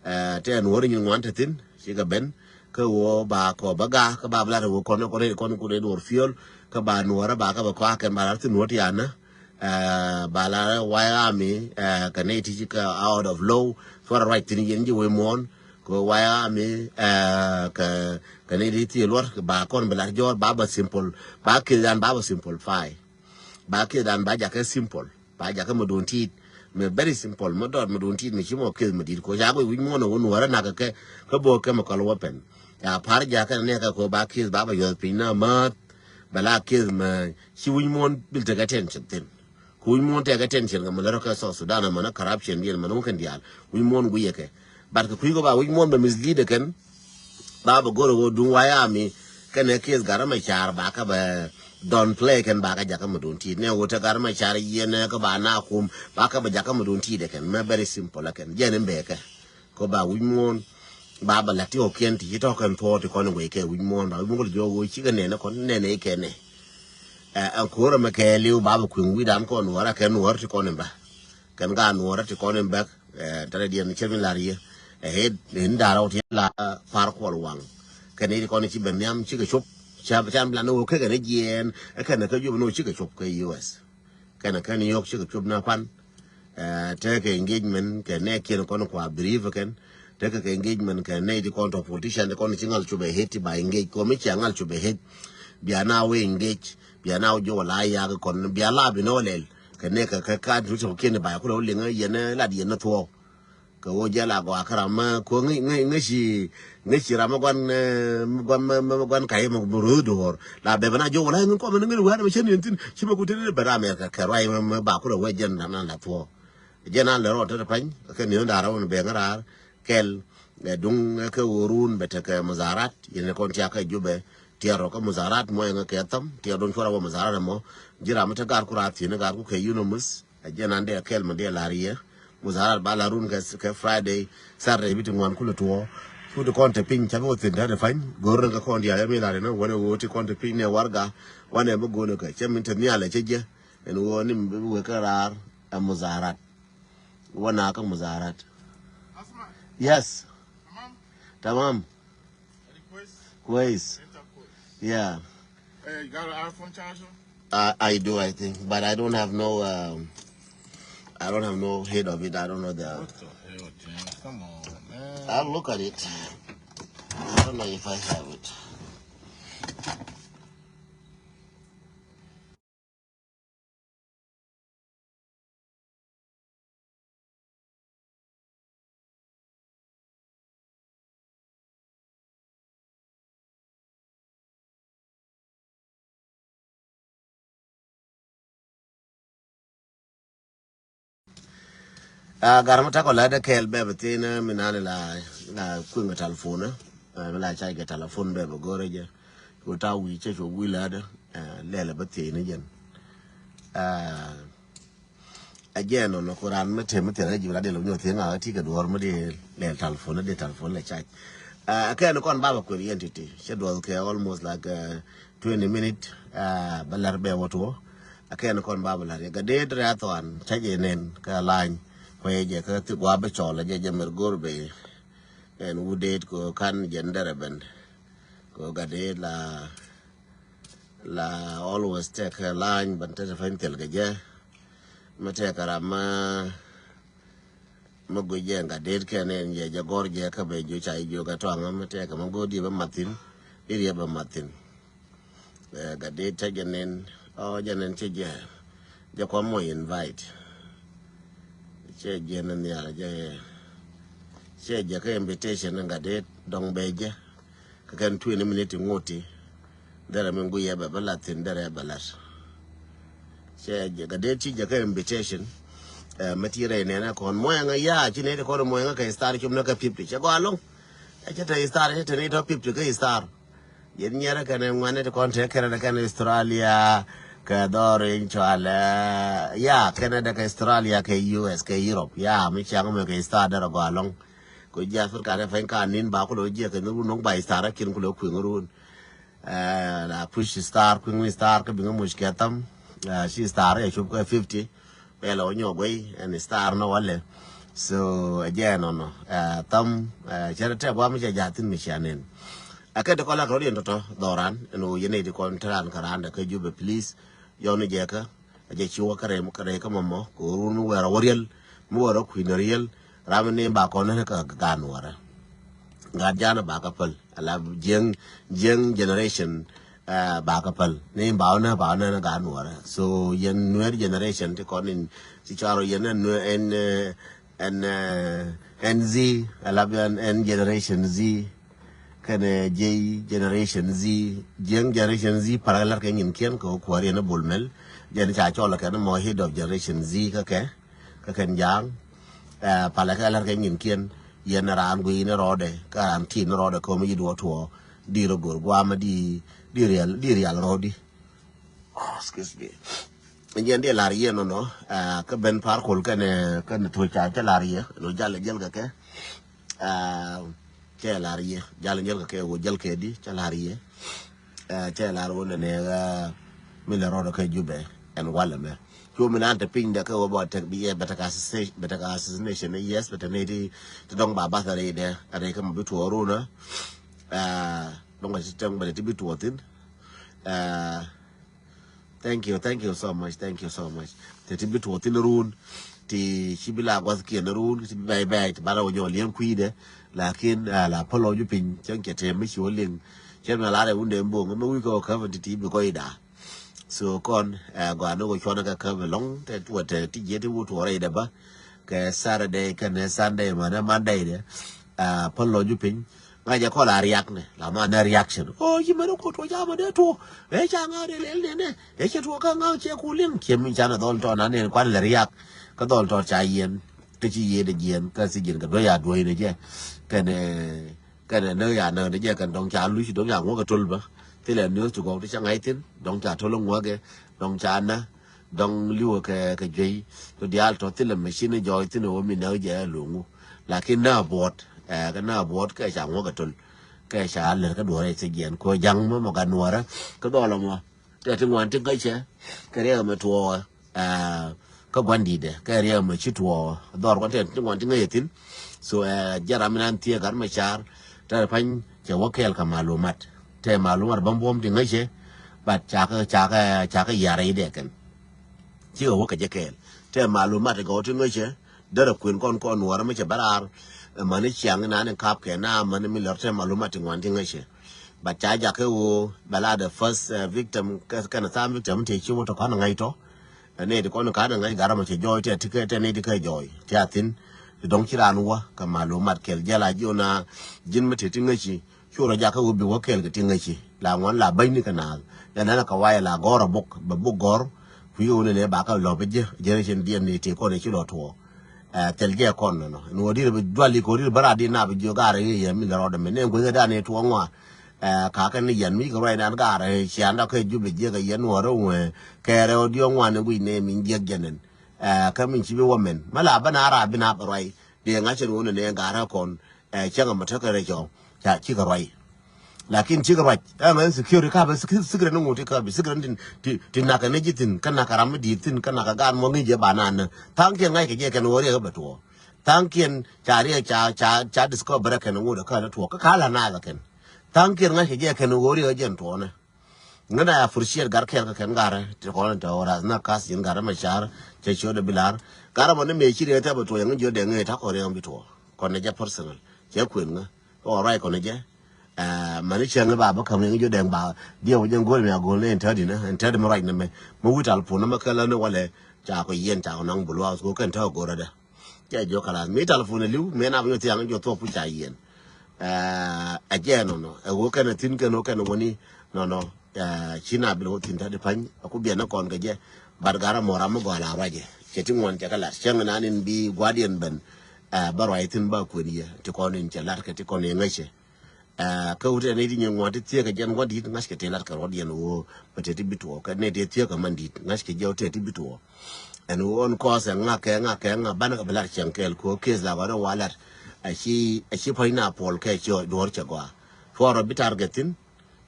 Ɛ tɛ nuɔr nyin ŋuan te thin cikɛ ben kä ɣöö ba kɔ bä gaak kä ba bi lat ɣöö kɔn kɔn kɔn kun ɛ duɔr fiöl kä ba nuɔrä ba kä bɛ kɔakɛn ba lat thin nuɔr ti anä. Ɛ ba lat White Army ɛ kɛ nɛy ti cikɛ out of law. Cuarɛ ruac thin yɛn ji̱ wec muɔ̱ɔ̱n. Kɛ waya mi ɛ kɛ kɛ ni di thil luɔr ba kɔn bi lat jɔr ba ba simple ba kil dan ba ba simplify. Ba kil dan ba jakɛ simple ba jakɛ ma dun tit. Mi very simple ma dɔt ma dun tit mi ci mɔ kil ma dit ko ca ko wi̱c muɔn wun wara nak kɛ kɛ bo kɛ ma kɔl weapon. Ya par jakɛ ne kɛ ko ba kil ba ba yɔth piny na math. Ba la kil ma ci wi̱c muɔn bil tekɛ tension thin. Kuc muɔ̱ɔ̱n tɛk attention kɛ mɛ lät rɔ kɛ South Sudan ɛmɛn ɛ corruption diɛn mɛn wä kɛn diaal. Wi̱c muɔ̱ɔ̱n guiyɛ kɛ. But kɛ kui̱ kɔ ba wi̱c muɔ̱ɔ̱n bɛ mislead ɛ kɛn. Ba bɛ go̱r ɛ wä duŋ wayami kɛn ɛ kieth gat ɛmɛ car ba kɛ bɛ downplay kɛn ba kɛ jakä mɛ duŋ ti̱i̱t nɛ wä te gat ɛmɛ car yiɛn ɛ kɛ ba na kum ba kɛ bɛ jakä mɛ duŋ ti̱i̱t ɛ kɛn mɛ very simple ɛ kɛn jɛn in bɛ kɛ. Kɔ ba wi̱c muɔ̱ɔ̱n ba bɛ la̱t ti ɣɔ̱kiɛn ti ci tɔ̱ kɛn thuɔ̱ɔ̱t ti kɔn in guɛc kɛ wi̱c muɔ̱ɔ̱n ba wi̱c muɔ̱ɔ̱n kɔ ti jɔɔk ɣöö cikɛ nɛn ɛ kɔn nɛn ɛ kɛn ɛ. Ɛ kuäärä mɛ kɛ li̱w ba bɛ kui̱ŋ wi̱dan kɔn nuɔ̱ɔ̱rä kɛ nuɔ̱ɔ̱r ti kɔn in bä. Kɛn ka nuɔ̱ɔ̱rä ti kɔn in bäk. Ɛ tɛrɛ diɛn cɛ mi lar yɛ. Ɛ het in da̱rä wä ti la Par Kuol waŋ. Kɛn i̱ ti kɔn in ci ben nhiam cikɛ cop. Ca, ca plan ni wä kɛ kɛn jiɛɛn, ɛ kɛn kɛ Juba ni wä cikɛ cop kɛ U S. Kɛn kɛn yɔk cikɛ cop na pan. Ɛ, tekɛ engagement kɛ nɛ kiɛn kɔn kua brief kɛn. Tekɛ kɛ engagement kɛ nɛ di kɔn tɔ politician di kɔn ci ŋal cop ɛ hit ba engage kɔ mi cia ŋal cop ɛ hit. Bia na wä engage, bia na wä jowal a yak kɔn, bia la bi nɔ lɛl. Kɛ nɛ kɛ, kɛ ka du tɔ kiɛn ba kulɛ wä liŋ yɛn lat yɛn thuɔ. Kɛ ɣöö jɛ la gɔaa kä ram mä kuɔ ŋäc, ŋäc, ŋäc ci, ŋäc ci ram mä guan, eh, mä guan, mä, mä, mä guan ka̱c mä, mä rööd duɔ̱ɔ̱r. La bɛ bɛ na jiök wala ŋäc kɔm ni ŋäc wɛ̈ɛ̈r mɛ cä ni̱n thi̱n ci mɛ ku te ni bɛ ram yɛr kɛ, kɛ ruac mä, mä ba ku rɛ wee jɛn na, na la thuɔ̱ɔ̱. Jɛn an lɛ rɔɔd te te pa̱ny kɛ ni̱n da̱rä wä ni bɛ ŋä raar kɛl. Ɛ duŋ ɛ kɛ ɣöö run bɛ tekɛ muzarat yɛn kɔn tiak kɛ Jubɛ. Tiɛɛr rɔ kä muzarat mɔ yɛn kɛ thäm tiɛɛr duŋ cuɔr a wä muzarat ɛmɔ. Ji̱ ram mä te gaar ku raar thi̱n gaar ku kɛ yunämuth. A jɛn an dee a kɛl mi dee lar yɛ. Muzarat ba la run kɛ, kɛ Friday, Saturday bi ti ŋuan kulɛ tuɔ. Cu ti kɔn te piny ca bi wä thin te te pany. Go̱r ni kɛ kɔn diaal yɛ mi lar inɔ wänɛ wä ti kɔn te piny ni warga. Wanɛ mi go̱n kɛ cɛ min te nhial ɛ cɛ jɛ. Ɛn wä ni mi bi wek kɛ raar ɛ muzarat. Wä na kɛ muzarat. Yes. Tamam. Kwes. Yeah. Hey, you got an iPhone charger? I, I do, I think, but I don't have no, um, I don't have no head of it. I don't know the. What the hell, James? Come on, man. I'll look at it. I don't know if I have it. A gar mi takɔ la de kɛɛl bɛ bi thin mi nan la, la kuiŋ kɛ telephone. Mi la caj kɛ telephone bɛ bi go̱rɛ jɛ. Ku ta wi̱i̱ cɛ cu wi̱i̱ la de lɛl bi thin jɛn. A jɛ nɔnɔ ku ran mi te mi thil ɛ ji̱ la del bi nyɔ thiŋ a ti kɛ duɔr mi di lɛl telephone di telephone lɛ caj. A kɛn kɔn baba kuer yɛn titi cɛ duɔth kɛ almost like twenty minute. Ba lar bɛ wä tuɔ. A kɛn kɔn baba lar yɛ ga dee dee a thɔan caj yɛ nen kɛ lany. Kuɛ jɛ kɛ thi gua bɛ cɔl jɛ jɛ mer gor bɛ. Ɛn wu dee ko kan jɛ ndɛrɛ bɛn. Ko ga dee la la always tekɛ lany bɛn te te fɛn thil kɛ jɛ. Mi tekɛ ram ma mi guic jɛ ŋa det kɛn ɛn jɛ jɛ gɔr jɛ kä bɛ juc ca jiök ɛ tɔaŋä mi tekɛ mi go̱o̱r diɛ bɛ mathin. Di riɛ bɛ mathin. Ɛ, gat det cä jɛ nɛn ɔ jɛ nɛn cä jɛ jɛ kɔn mɔ invite. Cɛ jɛ nɛn nhial jɛ cɛ jɛ kä invitation gat det dɔŋ bɛ jɛ. Kä kɛn twenty minute ŋuti. Derɛ mi ŋuiyɛ bɛ bä lat thin derɛ bɛ lat. Cɛ jɛ gat det ci jɛ kä invitation. Ɛ, mɛ ti rɛy nɛn ɛ kɔn mɔyɛ ŋa ya ci nɛy ti kɔn mɔyɛ ŋa kɛ star cum nɛ kɛ fifty cɛ gɔa loŋ. Ɛ cɛ te star cɛ te ni tɔ fifty kɛ star. Yɛn nyɛrɛ kɛn ŋuɛn ni ti kɔn te kɛrɛ kɛn Australia kɛ dhɔr in cual ɛ ya kɛn ɛ dɛ kɛ Australia kɛ U S kɛ Europe ya mi ciaŋ mɛ kɛ star derɛ gɔa loŋ. Ko ji̱ Africa rɛ pɛny ka nin ba kulo jiɛ kɛ ni run no̱ŋ ba star kin kulo kuiŋ run. Ɛ, la push star kuiŋ ni star kä biŋä muc kɛ tham. Ɛ, ci star ɛ cup kɛ fifty. Bɛ la wä nyɔk guey ɛn star nɔ walɛ. So ɛ jɛ nɔnɔ ɛ tham ɛ cɛ rɛ tɛ guam cɛ jathin mi cia nen. Ɛ kɛ ti kɔn la tɔ diɛn tɔtɔ dhɔran ɛn wä yɛn ɛ ti kɔn tɛ ran kä ran dɛ kä Jubɛ please. Yɔn ni jɛ kä. A jɛ ci wä kä rɛy kä rɛy kä mɔmɔ kɛ run mi wɛrɛ wä riɛl mi wɛrɛ kui̱n riɛl. Ram ni ba kɔn ni kä gan wärɛ. Gat janä ba kä päl ala jiäŋ jiäŋ generation. Ba kä päl ni ba wä nä ba wä nä gan wärɛ so yɛn nuer generation ti kɔn in ci cuarɔ yɛn ɛn nuer ɛn ɛn ɛn Z ala bi ɛn generation Z. Kɛnɛ jiɛy generation Z jiäŋ generation Z para lar kɛ nyin kiɛn kɛ kuäär yɛn bul mɛl. Jɛn ca cɔl kɛn mɔ head of generation Z kä kɛ. Kä kɛn ja̱a̱ŋ. Ɛ, palɛ kɛ lär kɛ nyin kiɛn yɛn raan guiy ni rɔɔdɛ kä raan ti ni rɔɔdɛ komi yi duɔ tuɔ. Di rɔ gor guamä di di rial di rial rɔɔdi. Oh, excuse me. Yɛn di lar yɛ nɔnɔ ɛ, kä ben par kol kɛn kɛn tuɔ ca cɛ lar yɛ lo jal jɛl kɛ kɛ. Ɛ, cɛ lar yɛ jal jɛl kɛ kɛ wo jɛl kɛ di cɛ lar yɛ. Ɛ, cɛ lar wä nɛ nɛ ɛ mi lɛ rɔɔdɛ kɛ Jubɛ ɛn walɛ mɛ. Cu mi nan te piny dɛ kä wä bä tek bi yɛ bɛ tek assassination, bɛ tek assassination ni yes bɛ tek ni ti ti dɔŋ ba bath rɛy dɛ rɛy kä ma bi tuɔ run ɛ. Ɛ, dɔŋ ti tɛŋ bɛ ti bi tuɔ thin. Thank you, thank you so much, thank you so much. Te ti bi tuɔɔk thin run, ti ci bi la guath kiɛn run, ti bi bɛy bɛy, ti bara wä jɔ liɛŋ kui̱dɛ. Lakin la pälɔ ju piny cäŋ cɛ te mi ci wä liŋ. Cɛ mi la rɛ wun dee boŋ mi wi̱i̱ kɛ wä käp ti ti bi kɔc da. So kɔn gɔaa ni wä cuɔn kɛ käp lɔŋ te tuɔ te ti jiɛ ti wä tuɔ rɛy dɛ bä. Kɛ Saturday kɛnɛ Sunday mɛnɛ Monday dɛ. Pälɔ ju piny. Ŋa̱cɛ kɔn la riak ni la ma nɛ reaction. O ci mɛn ko tuɔ ca mɛn dee tuɔ. Ɛ ca ŋa̱ dee lɛl nɛnɛ. Ɛ cɛ tuɔ kä ŋa̱ cɛ ku liŋ. Ciɛ min canɛ dhɔl tɔn anɛ kuan lɛ riak. Kä dhɔl tɔn ca yiɛn. Kä ci yiɛn dee jiɛn kä si jiɛn kɛ duɔ̱c a duɔ̱c ni jɛ. Kɛnɛ kɛnɛ ni ya nɛ ni jɛ kɛn dɔŋ ca luc dɔŋ ca ŋuɔk kɛ tol bä. Thilɛ news ti gɔw ti ca ŋa̱c thin dɔŋ ca tol ŋuɔk kɛ dɔŋ ca nä. Dɔŋ liwä kɛ kɛ juey. Tɔ diaal tɔ thilɛ machine jɔɔc thin wä mi nä jɛ luŋu. Lakin na buɔt ɛ kɛ na buɔt kɛ ca ŋuɔk kɛ tol. Kɛ ca lɛr kä duɔrɛ ti jiɛn ko jaŋ mɛ mɔ gat nuɔrɛ kä dhɔlɔ mɔ. Tɛ ti ŋuan ti ŋäcɛ kɛ riɛk mɛ tuɔɔkɛ kä gua̱n di̱tdɛ kɛ riɛk mɛ ci tuɔɔkɛ dhɔr kuan tɛ ti ŋuan ti ŋäcɛ thin. So jɛ ram mi nan thiee gat mɛ car tɛ pany cɛ wä kɛɛl kɛ malumat. Tɛ malumat bä buɔ̱m ti ŋäcɛ. But cakɛ cakɛ cakɛ yar i̱dɛ kɛn. Cikɛ wä kɛ jɛ kɛɛl tɛ malumat kɛ wä ti ŋäcɛ. Derɛ kuën kɔn kɔn nuɔrä mi cɛ bä raar. Mani ciaŋ inan in kap kɛ na mani mi lɔr tɛ malumat ti ŋuan ti ŋäcɛ. But ca jakä ɣöö bɛ la the first victim kɛn tham victim ti ci wä tɔ kɔn ŋa̱c tɔ. Nɛ ti kɔn kan ŋa̱c garɛ mɔ cɛ jɔɔy tɛ ti kɛ tɛ nɛ ti kɛ jɔɔy ti a thin. Ti dɔŋ ci raan wä kɛ malumat kɛl jɛ la jiɔ na ji̱n mi ti ti ŋäci. Cu rɔ jakä wä bi wä kɛɛl kɛ ti ŋäci la ŋuan la bänyni kɛ naath. Jɛ nɛn kɛ wayɛ la gɔr a bok bɛ bok gɔr. Kui̱ wä ni nɛ ba kɛ lɔp jɛ jɛ ni cin diɛn ni ti kɔn ci lɔ tuɔ. Thil jɛ kɔn nɔnɔ ni wä dir bi dual ikɔ dir bä rat di nap jiök garɛ yɛ yɛ mi lɛ rɔɔdɛ mi nɛ gui̱n kɛ dan ni tuɔ ŋua. Kakɛ ni yɛn mi kɛ ruac nan garɛ cian dɔ kɛ jup jiɛk kɛ yɛn wä rɛ wɛ kɛɛrɛ wä diɔ ŋuan ni gui̱n nɛ min jiɛk jɛ nɛn. Kä min ci bi wä mɛn mɛ la bä na rat bi nap ruac. Di ŋa̱cɛ ni wä ni nɛ garɛ kɔn. Cäŋ a mɛ tekɛ rɛ cɔŋ ca cikɛ ruac. Lakin cikɛ ruac ɛŋ ɛn security ka bɛ security ni ŋut ti ka bi security ti ti nakɛ ni ji̱ thin kä nakɛ ram mi di̱i̱t thin kä nakɛ gaat mɔ ŋi̱c jɛ ba nan ni thaŋkiɛn ŋa̱ckɛ jɛ kɛn ɣöö riɛk bɛ tuɔɔ. Thaŋkiɛn ca riɛk ca ca ca discover kɛn ŋut kä ni tuɔɔ kä ka la naath kɛn. Thaŋkiɛn ŋa̱ckɛ jɛ kɛn ɣöö riɛk jɛn tuɔɔnɛ. Ŋän a appreciate gar kɛɛl kä kɛn garɛ ti kɔn in tɛ ɣöö rath na kath yin garɛ mɛ car cɛ ciöt ɛ bi lar. Garɛ mɔ ni mëë ci riɛk thɛp ɛ tuɔɔ yɛn ŋä jiöt dɛŋ ŋä i̱ ta̱kɔ riɛk bi tuɔɔ kɔn ni jɛ personal cɛ kuën ŋä. Ɔ ruac kɔn jɛ. Mani cäŋ ba bä käm ni jɔ dɛŋ ba diɛ wä jɛ go̱l mi a go̱l ni ɛn tädi ni ɛn tädi mi ruac ni mɛ mi wi̱i̱ tal puɔn ni mɛ kɛlä ni walɛ. Ca kɔ yɛn ca kɔ naŋ bulu a kɔ kɛn tä go̱r adä. Cɛ jɔ kala mi tal puɔn liw mi na bä nyɔ thiaŋ jɔ thuɔk pu ca yɛn. Ɛ jɛ nɔnɔ ɛ wä kɛn thin kɛn wä kɛn wä ni nɔnɔ. Ci na bil wä thin tädi pany a ku biɛn ni kɔn kɛ jɛ. Bat garä mɔ ram mi gɔal a ruacɛ cɛ ti ŋuɔn cɛ kɛ lat cäŋ na nin bi guardian ben. Bä ruac thin ba kuën yɛ ti kɔn in cɛ lat kɛ ti kɔn in ŋäcɛ. Kä wut ɛn iti nyɛ ŋuan ti thiek kɛ jɛn wä dit ŋa̱ckɛ ti lat kɛ ruɔt yɛn ɣöö bä tɛ ti bi tuɔɔk kɛ nɛ ti thiek kɛ man dit ŋa̱ckɛ jɛ wä tɛ ti bi tuɔɔk. Ɛn ɣöö ɣän kɔɔth ɛ ŋa̱k kɛ ŋa̱k kɛ ŋa̱k banɛ kɛ bi lat cɛŋ kɛɛl kɛ ɣöö case la gɔdɛ wa lat. Aci aci pɔc na puɔl kɛ ci duɔ̱ɔ̱r cɛ gɔaa cuɔrɔ bi target thin.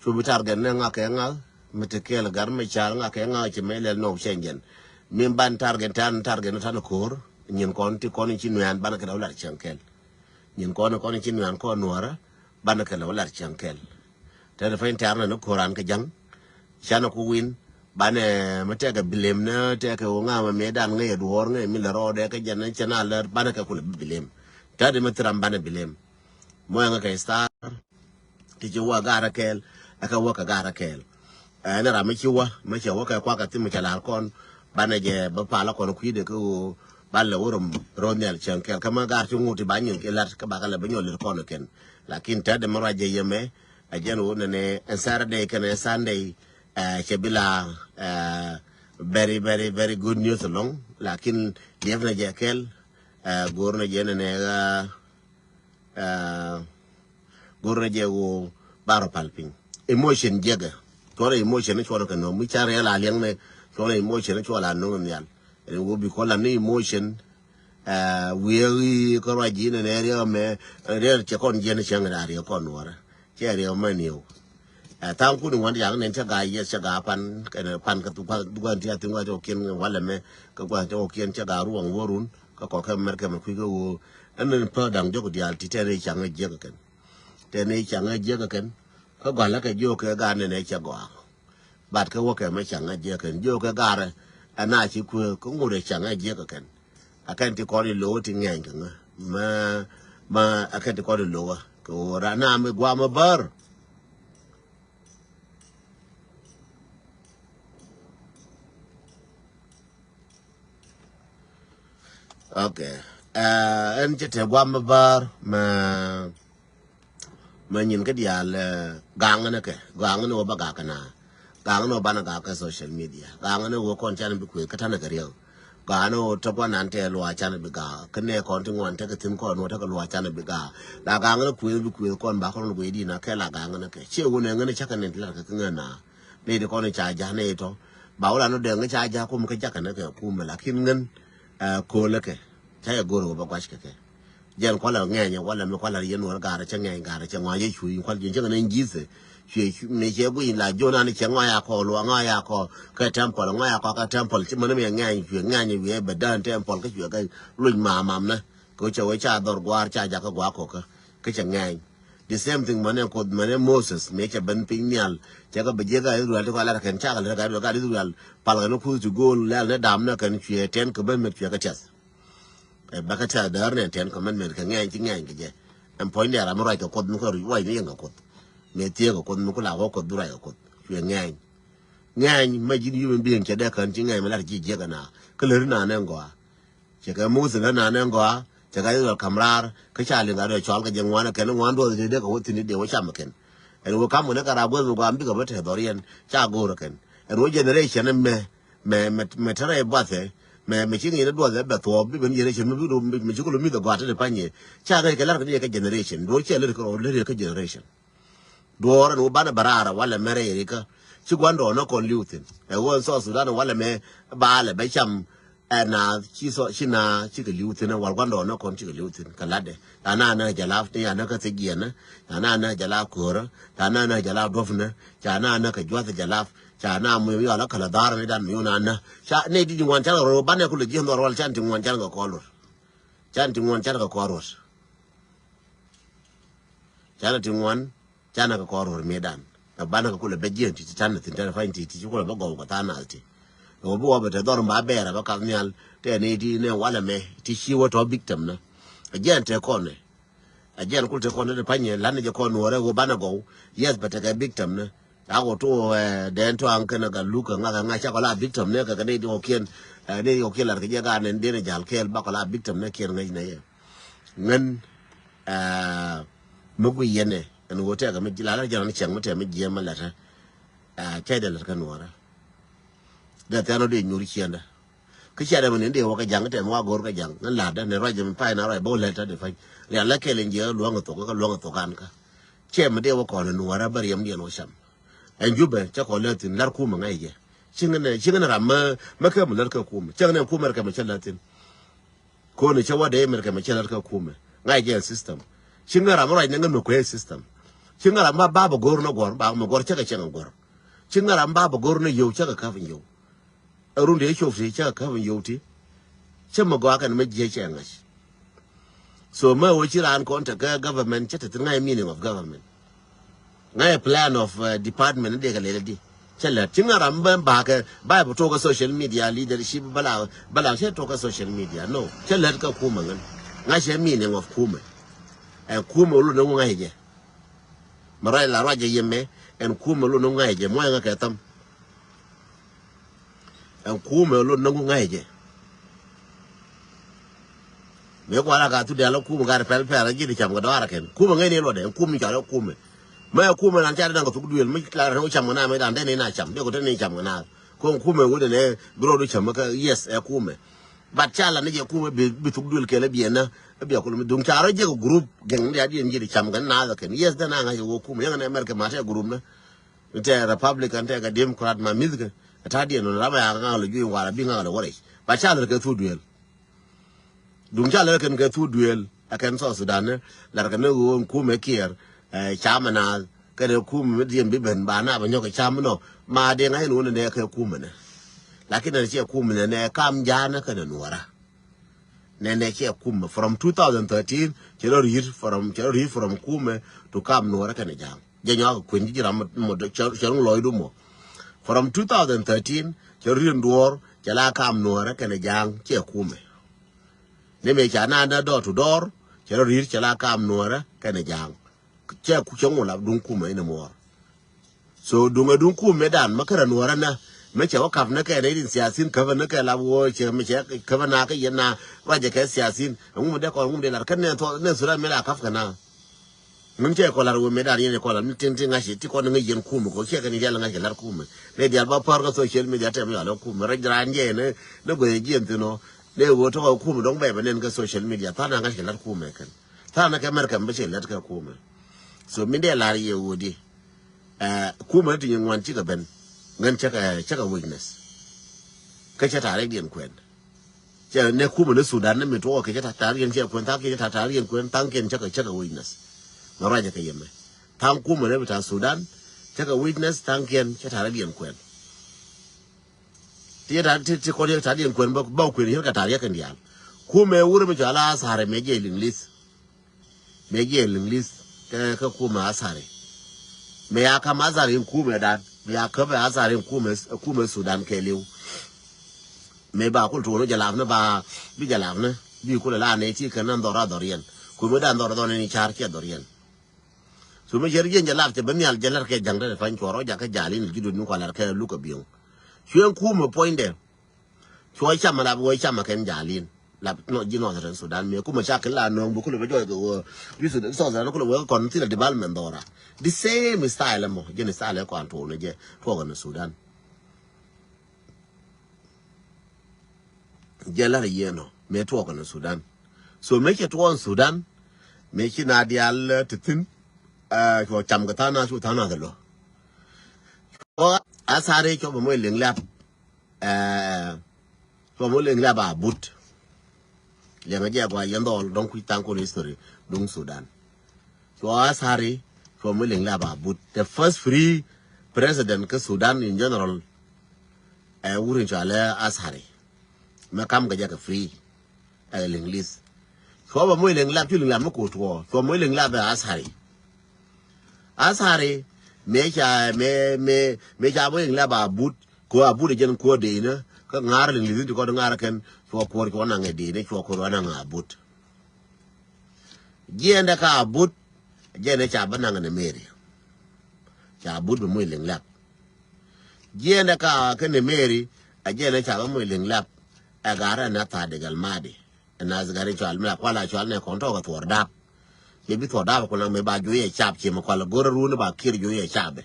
Cu bi target ni ŋa̱k kɛ ŋa̱k mi ti kɛɛl gar mi car ŋa̱k kɛ ŋa̱k ci mɛ lɛl nɔw cɛn jɛn. Min ban target tan target ni tan ko̱r nyin kɔn ti kɔn ci nuɛɛn banɛ kɛ dɔw lat cɛŋ kɛɛl. Nyin kɔn kɔn ci nuan kɔn nuɔrä banɛ kɛ lɛ wä lat cäŋ kɛl. Tɛn fɛny tɛr nɛ ni ko̱ran kɛ ja̱ŋ. Canɛ ku win banɛ mi tɛkɛ bilem ni tɛkɛ wä ŋa mɛ mi dan ŋäc ɛ duɔɔr ŋäc mi lɛ rɔɔdɛ kɛ jɛn ni cɛ na lɛ banɛ kɛ kulɛ bi bilem. Tɛn di mi thiram banɛ bilem. Mɔ ɛŋɛ kɛ star. Ti ci wä garä kɛɛl ɛ kɛ wä kɛ garä kɛɛl. Ɛn ram mi ci wä mi cɛ wä kɛ kuak kɛ thim mi cɛ lar kɔn banɛ jɛ bä pal kɔn kui̱dɛ kɛ ɣöö ban lɛ wä rom rɔ nhial cɛŋ kɛɛl kä ma gar ci ŋut ti ba nyin kɛ lat kä ba kɛ lɛ bä nyɔl lir kɔn kɛn. Lakin tɛt dɛ mi ruac jɛ yɛmɛ ɛ jɛn wä nɛnɛ ɛn Saturday kɛn ɛ Sunday. Cɛ bi la very very very good news along lakin liɛpnɛ jɛ kɛɛl. Go̱o̱rnɛ jɛ nɛnɛ ɣä Go̱r rɛ jɛ ɣöö ba rɔ pal piny. Emotion jiɛkɛ. Cuɔlɛ emotion ni cuɔlɛ kɛ nöm mi ca riɛl a liɛŋ ni cuɔlɛ emotion ni cuɔlɛ a nöŋ nhial. Ɛn ɣöö bi kɔn la ni emotion. Wiee ɣi kä ruac ji̱ ni nɛ riɛk mɛ riɛk cɛ kɔn jiɛn cäŋ ri a riɛk kɔn nuɔrɛ. Cɛ riɛk mɛ niw. Tha̱a̱ŋ kun in wan yak nen cä gaa yieth cä gaa pan kɛn pan kä gua̱n ti a thi̱n gua̱n ti kɔkiɛn walɛ mɛ kä gua̱n ti kɔkiɛn cä gaa ruɔ̱ŋ wä run. Kä kɔkɛ mɛr kɛ mɛ kui̱ kä ɣöö ɛn ni pä da̱ŋ jɔk diaal ti tɛn i̱ caŋ i̱ jiäk kɛn. Tɛn i̱ caŋ i̱ jiäk kɛn. Kä gɔ̱a̱l kä jiök kɛ gaat nɛn i̱ cɛ gɔaa. Bat kä wäkɛ mɛ caŋ a jiɛ kɛn jiök kɛ garɛ. Ɛn a ci kuëë kä ŋot ɛ caŋ a jiɛ kɛ kɛn. A kɛn ti kɔn i̱ lo̱wä ti ŋɛny kɛ ŋä mɛ mɛ a kɛn ti kɔn i̱ lo̱wä kɛ ɣöö ran na mi guam a bär. Ok. Ɛn cɛ te guam bäär mɛ mɛ nyin kä diaal. Gaŋ ni kɛ gaŋ ni wä ba gak kɛ na gaŋ ni wä banɛ gak kɛ social media gaŋ ni wä kɔn canɛ bi kuëth kä tanɛ kɛ riɛw. Gaŋ ni wä tɔk wa nan tɛ luac canɛ bi gak kä nɛ kɔn ti ŋuan tekɛ thin kɔn wä tekɛ luac canɛ bi gak. La gaŋ ni kuëth bi kuëth kɔn ba kɔn wä di na kɛ la gaŋ ni kɛ ciɛ wä nɛ ŋän cakɛ ni ti la kɛ kä ŋän na. Ni ti kɔn ca ja̱ ni tɔ ba wä la ni dɛŋ ca ja̱ kum kä jakɛ ni kɛ kum lakin ŋän. Ɛ ko̱lä kɛ ca yɛ go̱r wä bä guac kɛ kɛ. Jɛn kualɛ ŋɛɛnyɛ walɛ mi kualɛ yɛn wä ga̱rä cɛ ŋɛɛny ga̱rä cɛ ŋɔa yɛ cuy kual ji̱n cɛ kɛ ni ji̱thɛ. Cuɛ mi cɛ guiy la jo̱n an cɛ ŋɔa ya kɔ luaŋ ŋɔa ya kɔ kɛ temple ŋɔa ya kɔ kɛ temple ci mɛn mi yɛ ŋɛɛny cuɛ ŋɛɛnyɛ wiɛ bɛ dään temple kä cuɛ kɛ luc mamam nä. Kɛ cɛ wee ca dhɔr gua̱a̱r ca jakä gua̱a̱ kɔkä kä cɛ ŋɛɛny. The same thing mane Kuoth mane Moses mëë cɛ ben piny nhial cɛ kɛ bɛ jiɛk a Israel ti kɔ lat kɛn cakɛ lät kɛ Israel kɛ Israel pal kɛn kuth ti go̱o̱l lɛl ni dam ni kɛn cuɛ tɛn kɛ ben mɛt cuɛ kɛ tiɛth. Ɛ bɛ kɛ tiɛth däär ni tɛn kɛ mɛn mɛt kɛ ŋɛɛny ci ŋɛɛny kɛ jɛ. Ɛn puɔ̱ny dɛɛr ram mi ruac kɛ Kuoth mi kɛ ruac ni yɛn kɛ Kuoth. Mëë thiee kɛ Kuoth mi ku la wä Kuoth bi ruac kɛ Kuoth cuɛ ŋɛɛny. Ŋɛɛny mɛ ji̱n human being cɛ dee kän ci ŋɛɛny mɛ lat ci jiɛk ɛn a kä lät ni naan ɛn gɔaa. Cɛ kɛ Muthɛ lä naan ɛn gɔaa cɛ kɛ Israel ka̱m raar kä ca liŋ gat ɛ cɔal kɛ jɛ ŋuan ɛ kɛn ŋuan duɔth dee dee kɛ wä thi̱n dee wä cam ɛ kɛn. Ɛn wä ka̱m kɛn ɛ kɛ raar guäth mi gɔaa mi bikɛ bä tɛth dhɔriɛn ca go̱o̱r ɛ kɛn. Ɛn wä generation ɛmɛ mɛ mɛ mɛ te rɛy buathɛ mɛ mɛ ci ŋi̱n ɛ duɔth ɛ bɛ thuɔɔp bi ben generation mi bi mɛ ci kɛ lo mi̱th ɛ gɔaa te de pany yɛ ca ŋäc kɛ lar kɛ ni yɛ kɛ generation duɔ̱ɔ̱r cɛ lät kɛ rɔ lät yɛ kɛ generation. Duɔɔr ɛn wä banɛ bɛ raar ɛ walɛ mɛrɛ yɛ rikä ci gua̱ndɔɔŋ ni kɔn li̱w thi̱n ɛ ɣöö ɛn South Sudan ɛ walɛ mɛ baalɛ bɛ cam. Ɛ naath ci thɔ ci naath cikɛ li̱w thi̱n ɛ wal gua̱ndɔɔŋ ni kɔn cikɛ li̱w thi̱n kɛ la̱tdɛ. Ca naath näk jalap ni ca näk kä thijiɛn ni ca naath näk jalap köörä ca naath näk jalap duɔ̱pnä ca naath näk kɛ jua̱th jalap ca naath mi yɔal ɛ käl ɛ dha̱a̱r ni dan mi yun a näk ca nɛy di̱t ŋuan canɛ rɔ banɛ kulɛ ji̱ dhɔr wal can ti ŋuan canɛ kɛ kɔɔl ruɔt. Can ti ŋuan canɛ kɛ kɔɔl ruɔt. Canɛ ti ŋuan canɛ kɛ kɔɔr ruɔr mëëdan. Kɛ banɛ kɛ kulɛ bɛ jiɛn ti ti tanɛ thin tɛn pany ti ti ci kulɛ bɛ gɔw kɛ tha̱a̱ŋ nath ti. Kɛ wä bi wä bɛ te dhɔr ba bɛɛr a bä kap nhial tɛ ni ti ni walɛ mɛ ti ci wä tɔ victim nä. A jiɛn te kɔn nɛ. A jiɛn kul te kɔn nɛ ti pany yɛ lan ni jɛ kɔn nuɔrɛ wä banɛ gɔw. Yes bɛ te kɛ victim nä. Ca kɔ tuɔ dɛn tɔaŋ kɛn ɛ gat luk kɛ ŋa̱th ɛ ŋa̱c cakɔ la victim ni kɛ kɛ ni diɔkiɛn. Ni diɔkiɛn lat kɛ jɛ gat ni den jal kɛɛl bakɔ la victim ni kiɛn ŋäc ni yɛ. Ŋän mi gui yɛn ɛ ɛn ɣöö tɛkɛ mi la la jɛn ciɛŋ mi tɛk mi jiɛm mi lɛtɛ. Cɛc dɛ lät kɛ nuɔrä. Dɛ thian ɔ dee nyuur ciɛndä. Kä ciɛdɛ mi ni dee wä kɛ jaŋ tɛm wa go̱o̱r kɛ jaŋ ŋän la̱tdä ni ruac mi pay na ruac bä wä lɛt tä di pany. Rial lä kɛl in jiɛ luäŋ thok kä luäŋ thok an kä. Cɛ mi dee wä kɔn in nuɔrä bä riɛm diɛn wä cam. Ɛn jupɛ cä kɔn lät thin lar kumɛ ŋa̱c jɛ. Ci ŋän ci ŋän ram mä mä kɛ mi lät kɛ kumɛ cɛ ŋän kumɛ rɛ kɛ mi cä lät thin. Koni cä wä dee mi rɛ kɛ mi cä lät kɛ kumɛ ŋa̱c jɛ system. Ci ŋän ram ruac ni ŋän mi kuɛ system. Ci ŋän ram ba ba bä go̱r ni guɔr ba mi guɔr cä kɛ cɛ ŋä guɔr. Ci ŋän ram ba bä go̱r ni yio̱w cä kɛ käp in yio̱w. Ɛ run dee cop ti cä kɛ käp in yio̱w ti. Cä mi gɔaa kɛn mi jiɛ cɛ ŋa̱c. So mɛ wä ci raan kɔn te kä government cä te thin ŋa̱c meaning of government. Ŋa̱c plan of department dee kɛ lɛl di. Cä lät ci ŋa̱ ram ben bakɛ ba bɛ tok kä social media leadership bala bala cä tok kä social media no cä lät kä kumɛ ŋän. Ŋa̱c cɛ meaning of kumɛ. Ɛn kumɛ wä lun ni ŋu ŋa̱c jɛ. Mɛ ruac la ruac jɛ yɛmɛ ɛn kumɛ lun ni ŋa̱c jɛ muɔc ŋa̱ kɛ tham. Ɛn kumɛ lot näŋ ku ŋa̱cɛ jɛ. Mëë kual a ka thut dial kumɛ gat pɛl pɛl a ji̱ di cam kɛ dɔaar a kɛn kumɛ ŋäc ni luɔtdɛ ɛn kumɛ cɔal ɛ kumɛ. Mɛ ɛ kumɛ nan ca di daŋ kɛ thuk duël mi la rɛn wä cam kɛ na mɛ dan dɛn ni na cam dee kɔ tɛn ni cam kɛ na. Kɔn kumɛ wä dɛn ɛ bi rɔɔdu cam kä yes ɛ kumɛ. But ca la ni jɛ kumɛ bi thuk duël kɛl ɛ biɛ na. Ɛ biɛ kulɛ mi duŋ ca rɔ jɛ kɛ group gɛŋ ni a di ɛn ji̱ di cam kɛ na kɛn yes dɛn a ŋa̱c ɛ wä kumɛ yɛŋ ni America ma tɛ group na. Tɛ Republican tɛ kɛ Democrat ma mi̱thkɛ. Ɛ ta̱a̱diɛn ɣän ram ɛ ɣa̱a̱k ŋa̱k lɛ juey ŋuar ɛ bi ŋa̱k lɛ wä rɛc ba ca lär kɛ thuk duëël. Duŋ ca lär kɛn kɛ thuk duëël ɛ kɛn South Sudan ni lär kɛn ni ɣöö ɛn kumɛ kiɛɛr. Ɛ cam ɛ naath kɛn ɛ kumɛ mi diɛn bi ben ba na bɛ nyɔk ɛ cam nɔ. Ma dee ŋa̱c ɛn ɣöö nɛ nɛ kɛ kumɛ nɛ. Lakin ɛn ciɛ kumɛ nɛ nɛ kam ja̱a̱n ɛ kɛn ɛ nuɔ̱ɔ̱ra. Nɛnɛ cɛ kumɛ from two thousand thirteen cɛ lɔ ri̱t from cɛ lɔ ri̱t from kumɛ to kam nuɔrɛ kɛnɛ ja̱a̱ŋ. Jɛ nyɔak kueny ji̱ ram mɔ cɛ ŋ lɔcdu mɔ. From two thousand thirteen cɛ ri̱n duɔ̱ɔ̱r cɛ la kam nuɔ̱ɔ̱rä kɛnɛ ja̱a̱ŋ cɛ kumɛ. Ni mëë ca na na door to door cɛ rɔ ri̱t cɛ la kam nuɔ̱ɔ̱rä kɛnɛ ja̱a̱ŋ. Cɛ ku cɛ ŋu la duŋ kumɛ in muɔ̱ɔ̱r. So duŋ a duŋ kumɛ dan ma kärä nuɔ̱ɔ̱rä na. Mɛ cɛ wä kap ni kɛ ni in siasin käpä ni kɛ la wä cɛ mɛ cɛ käpä na kɛ yɛn na ruacɛ kɛ siasin. Ŋu mɛ dee kɔn ŋu mɛ dee lar kɛ nɛ thɔ nɛ sura mɛ la kap kɛ na. Ŋun cɛ kɔlar wä mɛ dan yɛn kɔlar mi tin tin ŋa̱ci ti kɔn ŋäc yɛn kumɛ kɔ cɛ kɛ ni yɛl ŋa̱ci lar kumɛ. Nɛ dial ba par kɛ social media tɛm yal kumɛ rɛ jiran jɛ ni ni guɛ jiɛn thin ɔ. Nɛ wä tɔk kumɛ dɔŋ bɛ bɛ nɛn kɛ social media than a ŋa̱ci lar kumɛ kɛn. Than a kɛ mɛr kɛm bɛ cɛ lat kɛ kumɛ. So mi dee lar yɛ wä di. Ɛ kumɛ ti nyin ŋuan cikɛ ben. Ŋän cɛ kɛ cɛ kɛ weakness. Kä cɛ tarik diɛn kuɛn. Cɛ nɛ kumɛ ni Sudan ni mi tuɔɔk kɛ cɛ ta̱ta̱ riɛn cɛ kuɛn tha̱a̱ŋ kiɛn cɛ ta̱ta̱ riɛn kuɛn tha̱a̱ŋ kiɛn cɛ kɛ cɛ kɛ weakness. Mɛ ruacɛ kɛ yɛmɛ tha̱a̱ŋ kumɛ ni bi ta̱ Sudan cɛ kɛ weakness tha̱a̱ŋ kiɛn cɛ ta̱ta̱ riɛn kuɛn. Ti cɛ ta̱ ti ti kɔn cɛ ta̱ta̱ riɛn kuɛn bä bä kuɛn yɛn kɛ ta̱ta̱ riɛk kɛn diaal. Kumɛ wurɛ mi cɔal a Azhar mɛ jɛ English. Mëë jiɛɛl English kä kä kumɛ Azhar. Mëë ya kam Azhar in kumɛ dan. Mëë ya käpɛ Azhar in kumɛ kumɛ Sudan kɛɛliw. Mëë ba kul tuɔɔn jɛ lap ni ba bi jɛ lap ni bi kul la nɛ ti kɛ nan dhɔr a dhɔr yɛn. Kumɛ dan dhɔr dhɔr ni car kiɛ dhɔr yɛn. So mëë cɛ ri jiɛn jɛ lap cɛ ben nhial jɛ lar kɛ jaŋ dɛ pany cuɔr ɔ jakä jal in ji̱ dun ni kua lar kɛ luk a biɛŋ. Cuɛ kumɛ puɔ̱nydɛ. Cuɔ cam la bi wee cam kɛn jalin. La nɔ ji̱ Northern Sudan mi kumɛ ca kɛ la nööŋ bi kulɛ bɛ jɔɔc kɛ wee. Bi Sudan, South Sudan kulɛ wee kɔn thilɛ development dhɔra. The same style mɔ ji̱n style kɔn tuɔɔk ni jɛ tuɔɔk ni Sudan. Jɛ la yɛn ɔ mi tuɔɔk ni Sudan. So mi cɛ tuɔɔk ni Sudan mi ci na dial ti thin. Cuɔ cam kɛ tha̱a̱ŋ na cu tha̱a̱ŋ na thilɔ. Cuɔ Azhar cuɔ bɛ mɔ liŋ lap. Ɛɛ, cuɔ mɔ liŋ lap a but. Liɛŋɛ jɛ gua yɛn dhɔl dɔŋ kui̱ tha̱a̱ŋ kɔn history duŋ Sudan. Cuɔ Azhar cuɔ mɔ liŋ lap a but. The first free president kä Sudan in general. Ɛ wurin cuɔ lɛ Azhar. Mɛ kam kɛ jɛ kɛ free. Ɛ liŋ lith. Cuɔ bɛ mɔ liŋ lap cu liŋ lap mɛ ko̱ tuɔ cuɔ mɔ liŋ lap ɛ Azhar. Azhar mëë ca mëë mëë mëë ca bä in lɛ ba but. Ko a but jɛn kuɔ dee inä kä ŋa̱r liŋ li̱th in ti kɔt ŋa̱r kɛn cuɔ kuɔr cuɔ naŋ ɛ dee inä cuɔ kuɔr wa naŋ a but. Jiɛndɛ ka a but jɛn ɛ ca bä naŋ ɛ nɛ Meri. Ca but bɛ muc liŋ lap. Jiɛndɛ ka kɛ nɛ Meri a jɛn ɛ ca bä muc liŋ lap. Ɛ gat rɛ nɛ tha̱a̱ dek ɛl madi. Ɛn a gari cual mi a kual a cual nɛ kɔn tɔk ɛ thuɔr dap. Mɛ bi thuɔr dap ɛ kual nɛ mɛ ba juɔy ɛ cap ci mɛ kual ɛ go̱r ɛ run ɛ ba kiɛr juɔy ɛ cap ɛ.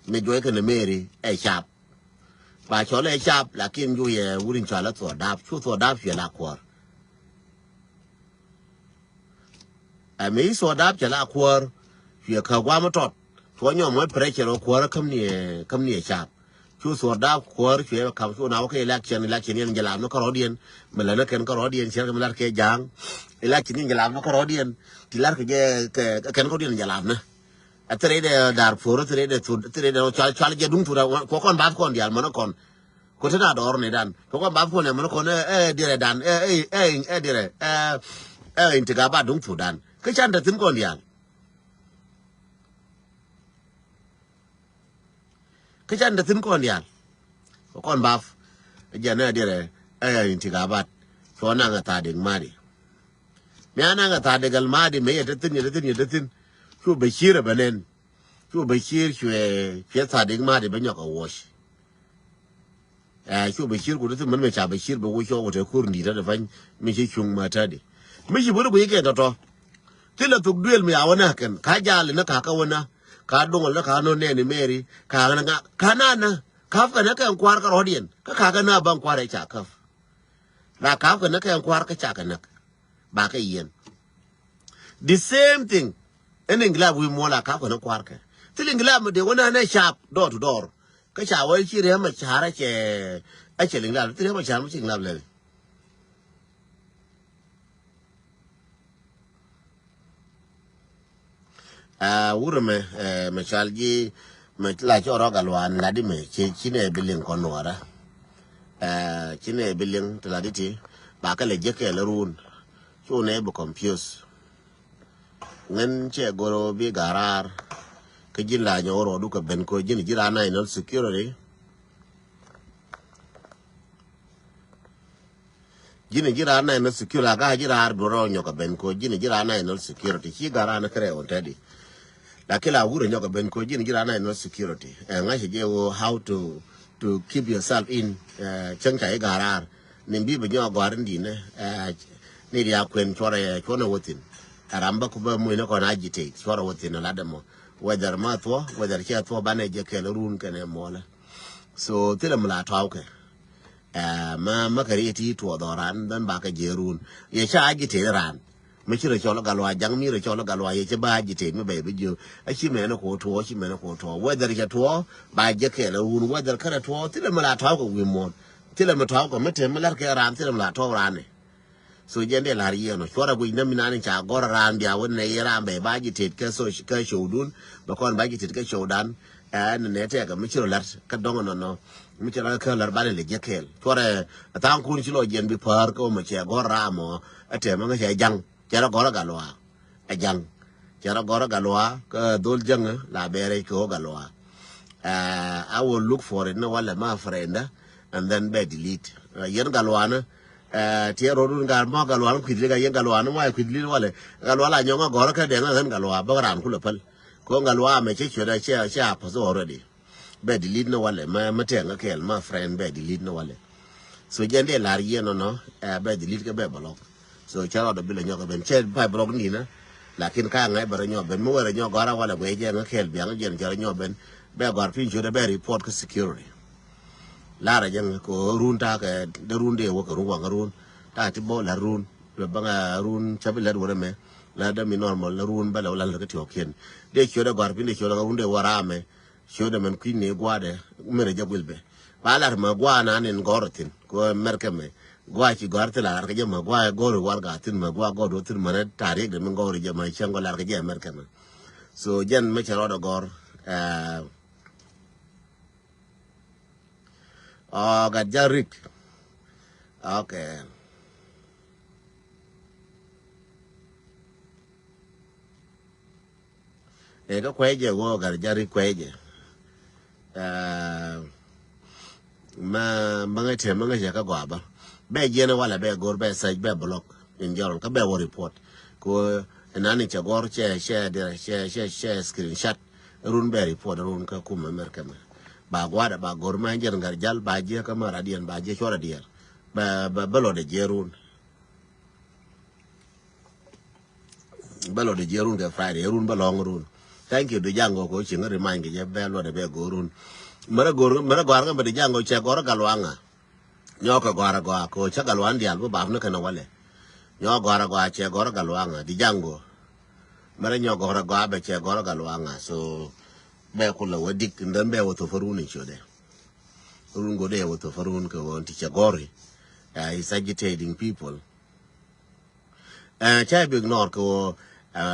Mɛ juɔy kɛ nɛ Meri ɛ cap. Ba cɔl ɛ cap lakin juɔy ɛ wur in cual ɛ thuɔr dap cu thuɔr dap cuɛ la kuɔr. Ɛ mɛ i̱ thuɔr dap cɛ la kuɔr cuɛ kä guam ɛ tɔt. Cuɔ nyɔm wä pressure ɔ kuɔr kä mi ɛ kä mi ɛ cap. Cu thuɔr dap kuɔr cuɛ kam cu na wä kä election election yɛn jɛ lam ni kärɔɔdiɛn. Mi lɛ ni kɛn kärɔɔdiɛn cɛ kɛ mi lar kɛ ja̱a̱ŋ. Election yɛn jɛ lam ni kärɔɔdiɛn ti lar kɛ jɛ kɛ kɛn kärɔɔdiɛn jɛ lam ni. A thirɛ dɛ dar por thirɛ dɛ thud thirɛ dɛ cual cual jɛ duŋ thud kuɔ kɔn bath kɔn dial mɔnɔ kɔn. Kuɔ te na dɔɔr ni dan kuɔ kɔn bath kɔn dial mɔnɔ kɔn ɛ ɛ dirɛ dan ɛ ɛ ɛ dirɛ ɛ ɛ intiga ba duŋ thud dan kä can te thin kɔn dial. Kä can dee thi̱n kɔn diaal. Kɔn bap jɛn ɛ dirɛ ɛ intigabat. Cuɔ naŋ ɛ tha̱a̱ dek ma̱a̱di. Mi a naŋ ɛ tha̱a̱ dek al ma̱a̱di mëë yɛ te thi̱n yɛ te thi̱n yɛ te thi̱n. Cu Bashir ɛ bɛ nɛn. Cu Bashir cuɛ cuɛ tha̱a̱ dek ma̱a̱di bɛ nyɔk ɛ wuɔc. Ɛ cu Bashir ku te thi̱n mɛn mɛ ca Bashir bɛ wuɔc cuɔ wä te kur ndi̱i̱t ɛ te pany mi ci cuŋ ma tädi. Mi ci bä ni guic kɛ tɔ̱tɔ̱. Thilɛ thok duëël mi a wä näk kɛn ka jal ni kakä wä näk. Ka duŋ wä näk ka nɔ nɛɛni Mary ka ɣän ŋa ka na näk. Ka̱p kɛ näk kɛn kua̱r kä rɔ̱diɛn kä kakä näk baŋ kua̱r ɛ ca käp. La ka̱p kɛ näk kɛn kua̱r kä ca kɛ näk. Ba kɛ yɛn. The same thing. Ɛn Ingilab wi̱i̱ muɔl a ka̱p kɛ näk kua̱r kɛ thil Ingilab mi dee wä näk nɛ cap door to door. Kä ca wä ci riäm a ca̱r a cɛ a cɛ Ingilab ci riäm a ca̱r mi ci Ingilab lɛl. Aa wurɛ mɛ ɛ mɛ cual ji̱ mɛ la cɔɔr rɔ gal wan lat di mɛ ci ci nɛ bi liŋ kɔn nuɔrä. Ɛ ci nɛ bi liŋ ti lat di ti ba kɛ lɛ jek kɛ lɛ run. Cu nɛ bi confuse. Ŋän cɛ goro bi garar. Kä ji̱n la nyɔk rɔɔdu kɛ ben kɔ ji̱n ji̱ raan national security. Ji̱n ji̱ raan national security la ka ji̱ raan duɔrɔ nyɔk kɛ ben kɔ ji̱n ji̱ raan national security ci gat raan kɛ rɛw tɛdi. Lakin la wurɛ nyɔk kɛ ben kɔ ji̱n ji̱ raan national security. Ɛ ŋa̱c jɛ wä how to to keep yourself in. Cäŋ ca i̱ ga̱raar ni bi bi nyɔk gɔ̱a̱r in di̱n ni ria kuën cuɔrɛ cuɔrɛ wä thi̱n. Ɛ ram bä ku bä muc ni kɔn agitate cuɔrɛ wä thi̱n lat dämɔ. Whether ma thuɔ whether cɛ thuɔ banɛ jɛ kɛl run kɛnɛ muɔlɛ. So thilɛ mi la tɔaw kɛ. Ɛ ma ma kɛ ri ti tuɔɔth ɔ ran dhän ba kɛ jɛ run yɛ ca agitate ran. Mi ci rɔ cɔl gal wa jaŋ mi rɔ cɔl gal wa yɛ cɛ ba agitate mi bɛ bi jiö. A ci mɛn ko tuɔ ci mɛn ko tuɔ whether cɛ tuɔ ba jɛ kɛl run whether kɛrɛ tuɔ thilɛ mi la tɔaw kɛ wi̱i̱ muɔ̱ɔ̱n. Thilɛ mi tɔaw kɛ mi te mi lar kɛ ran thilɛ mi la tɔaw ran ni. So jɛn dee la̱r yiɛn ɔ cuɔrɛ guic näm inan in ca gɔr raan bia wä nɛ yɛ raan bɛ ba jitet kä so kä show dun. Bɛ kɔn ba jitet kä show dan. Ɛn nɛ tɛk mi ci rɔ la̱r kä dɔŋ nɔnɔ mi ci rɔ la̱r kä la̱r ban in lɛ jɛ kɛɛl cuɔrɛ. Thaŋ kun ci lɔ jiɛn bi pa̱a̱r kä wä mɛ cɛ gɔr raam ɔ. Ɛ tɛm ŋä cɛ jaŋ cɛ rɔ gɔr ɛ gal wa. Ɛ jaŋ cɛ rɔ gɔr ɛ gal wa kä dhol jäŋ la bɛɛrɛ kɛ wä gal wa. I will look for it ni walɛ ma friend and then bɛ delete. Yɛn gal wa ni. Tiɛ rot wun gal mɔ gal wa ni kui̱th lik a yɛn gal wa ni mɔ a kui̱th lik walɛ. Gal wa la nyɔŋ a gɔr kä dɛŋ a ɣän gal wa bä ran kulɛ päl. Ko gal wa mɛ cɛ cuɛ da cɛ a pass already. Bɛ delete ni walɛ ma ma tɛŋ a kɛl ma friend bɛ delete ni walɛ. So jɛn dee lar yɛn nɔnɔ. Bɛ delete kɛ bɛ block. So cɛ rɔɔdɔ bi lɛ nyɔk ben cɛ pai block ni na. Lakin ka ŋa̱c bɛ rɔ nyɔk ben mi wɛ rɔ nyɔk gɔra walɛ guɛ jɛ ŋa kɛl biaŋ jɛn cɛ rɔ nyɔk ben. Bɛ gɔr piny cuɛ da bɛ report kä security. Lar a jɛ ŋa ko run ta kɛ de run dee wä kɛ run waŋ run ta ti bɔ la run. Bɛ baŋ a run cɛ bi lɛt wä rɛ mɛ la dɛ mi normal la run bɛ lɛ wä la lɛ kɛ tiɔk kiɛn. Dee cuɛ da gɔr piny dee cuɛ da run dee wä ram mɛ. Ciötdɛ mɛn kui̱ni gua̱dɛ. Mɛn rɛ jɛ guil bɛ ba lar mɛ gua̱ na nin gɔr thi̱n ko mɛr kɛ mɛ. Gua̱ ci gɔr thi̱n la lar kɛ jɛ mɛ gua̱ gɔr warga thi̱n mɛ gua̱ gɔr do thi̱n mɛ rɛ tarik dɛ mi gɔr jɛ mɛ cɛŋ gɔ lar kɛ jɛ mɛr kɛ mɛ. So jɛn mɛ cɛ rɔɔdɛ gɔr. Ɔ gat jarik. Okay. Ɛ kä kuɛ jɛ wä gat jarik kuɛ jɛ. Mä mä ŋä tɛ mä ŋä jɛ kä gɔaa bä. Bɛ jiɛn walɛ bɛ go̱r bɛ sɛc bɛ block in general kä bɛ wä report. Ko ɛnani cɛ gɔr cɛ cɛ dirɛ cɛ cɛ cɛ screenshot. Run bɛ report run kä kum America mɛ. Ba gua̱dɛ ba go̱r mä jɛn gat jal ba jiɛ kä mä radiɛn ba jiɛ cuɔrɛ diɛl. Bɛ bɛ bɛ lɔdɛ jiɛ run. Bä lɔ di jiɛ run kɛ Friday run bä lɔŋ run. Thank you di jaŋ gɔ ko cieŋ remind kɛ jɛ bɛ lɔ di bɛ go run. Mɛrɛ gɔr mɛrɛ gɔr ŋa bɛ di jaŋ gɔ cɛ gɔr gal waŋa. Nyɔ kɛ gɔr gɔa ko cɛ gal wan dial bä bap ni kɛnɛ walɛ. Nyɔ gɔr gɔa cɛ gɔr gal waŋa di jaŋ gɔ. Mɛrɛ nyɔ gɔr gɔa bɛ cɛ gɔr gal waŋa so bɛ kulɛ wä dik ndɛn bɛ wä thop run in ciödɛ. Run gɔ dee wä thop run kɛ wä ti cɛ gɔri. Is agitating people. Ca ibi ignore kɛ wä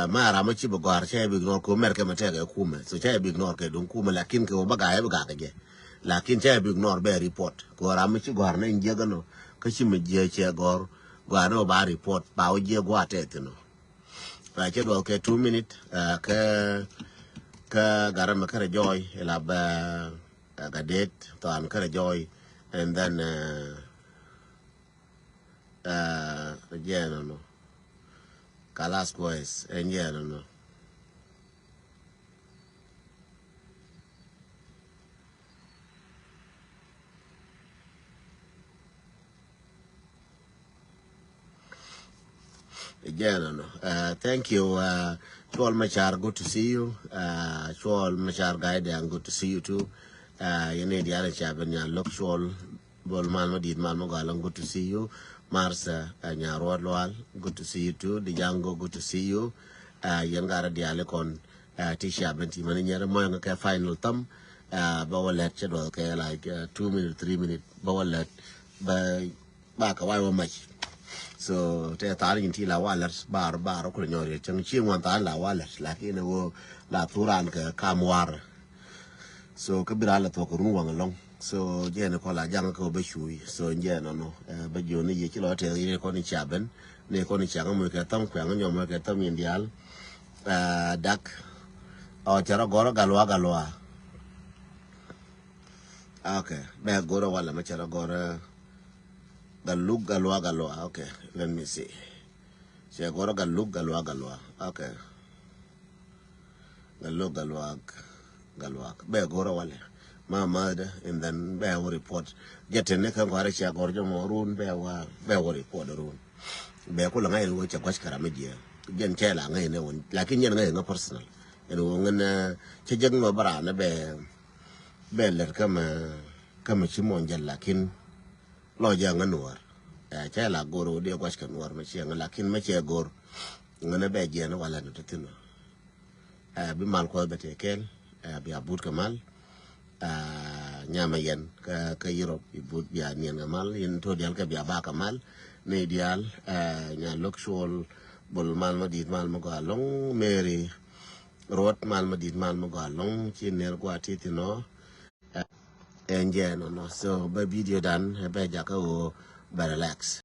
ma ram ma ci bi gɔar ca ibi ignore kɛ wä mɛr kɛ ma tɛk ɛ kumɛ so ca ibi ignore kɛ duŋ kumɛ lakin kɛ wä ba gaa ibi gaa kɛ jɛ. Lakin ca ibi ignore bɛ report kɛ wä ram ma ci gɔar na in jiɛ gɛ nɔ kä ci mi jiɛ cɛ gɔr gɔar ni wä ba report ba wä jiɛ gɔar tɛ thin nɔ. Cɛ duɔth kɛ two minute kɛ kɛ gat ram ma kɛ rɛ jɔy ila bɛ gat det than kɛ rɛ jɔy and then Ɛ jɛ nɔnɔ. Kalas kuɛs ɛ jɛ nɔnɔ. Ɛ jɛ nɔnɔ. Ɛ thank you. Ɛ Cuɔl Machar, good to see you. Ɛ Cuɔl Machar Gai Dɛŋ, good to see you too. Ɛ yɛn ni diaal ɛ ca ben nya look Cuɔl. Bol mal ma dit mal ma gɔal, good to see you. Martha, ɛ Nyaruɔt Lual, good to see you too. Dijango, good to see you. Ɛ yɛn gat rɔ diaal ikɔn ɛ ti cia ben ti mani nyɛrɛ mɔyɔŋ kɛ final thäm. Ɛ bä wä lɛt cɛ duɔth kɛ like ɛ two minute three minute bä wä lɛt bä ba kɛ wac wä mac. So tɛ thal nyin ti la walɛt bar bar kulɛ nyɔr yɛ cäŋ ci ŋuan thal la walɛt lakin wä la thuran kɛ kam war. So kä bi ral la thuɔk run waŋ alɔŋ. So jɛ ni kɔla jaŋ kä bä cuy. So jɛ nɔnɔ bä jioni yɛ ci lɔ tɛ yɛ kɔn icia ben ni kɔn icia ŋa mɔ kɛ tham kuɛ ŋa nyɔ mɔ kɛ tham yin dial. Dak Ɔ, cɛ rɔ gɔrä Gatluak, Gatluak. Okay, bɛ gɔrä walɛ mɛ cɛ rɔ gɔrä Gatluak, Gatluak, Gatluak. Okay, let me see. Cɛ gɔrä Gatluak, Gatluak, Gatluak. Okay. Gatluak, Gatluak, Gatluak. Bɛ gɔrä walɛ. Ma, ma dɛ, and then bɛ wä report. Jɛ tɛn ni kɛ gɔrä cɛ gɔrä jɛ mɔ run bɛ wä, bɛ wä report run. Bɛ kulɛ ŋa̱c ni wä cɛ gua̱c kɛ ram mi jiɛ. Jɛn cɛ la ŋa̱c ni wä. Lakin jɛn ŋa̱c ŋä personal. Ɛn wä ŋän, eh, cɛ jek ŋä bä ran bɛ, bɛ lɛr kä mɛ, kä mɛ ci mɔn jɛ lakin lɔ jɛ ŋä nuɔr. Eh, cɛ la gɔrä wä dee gua̱c kɛ nuɔr mɛ ciɛ ŋä lakin mɛ cɛ gɔr. Ŋän bɛ jiɛ ni walɛ ni ti thin wä. Eh, bi mal Kuɔth bɛ tëë kɛɛl, eh, bia but kɛ mal. Eh, nyamɛ yɛn kä, kä Europe, bi but bia niɛn kɛ mal, yɛn to dial kɛ bia ba kɛ mal. Ni dial, eh, nya lok cuɔl bol mal ma dit mal ma gɔa lɔŋ, Mary Ruɔt mal ma dit mal ma gɔa lɔŋ, ci ner gɔa ti thin ɔ. Eh, ɛn jɛ nɔ nɔ. So, bɛ video dan, eh, bɛ jakä wä bɛ relax.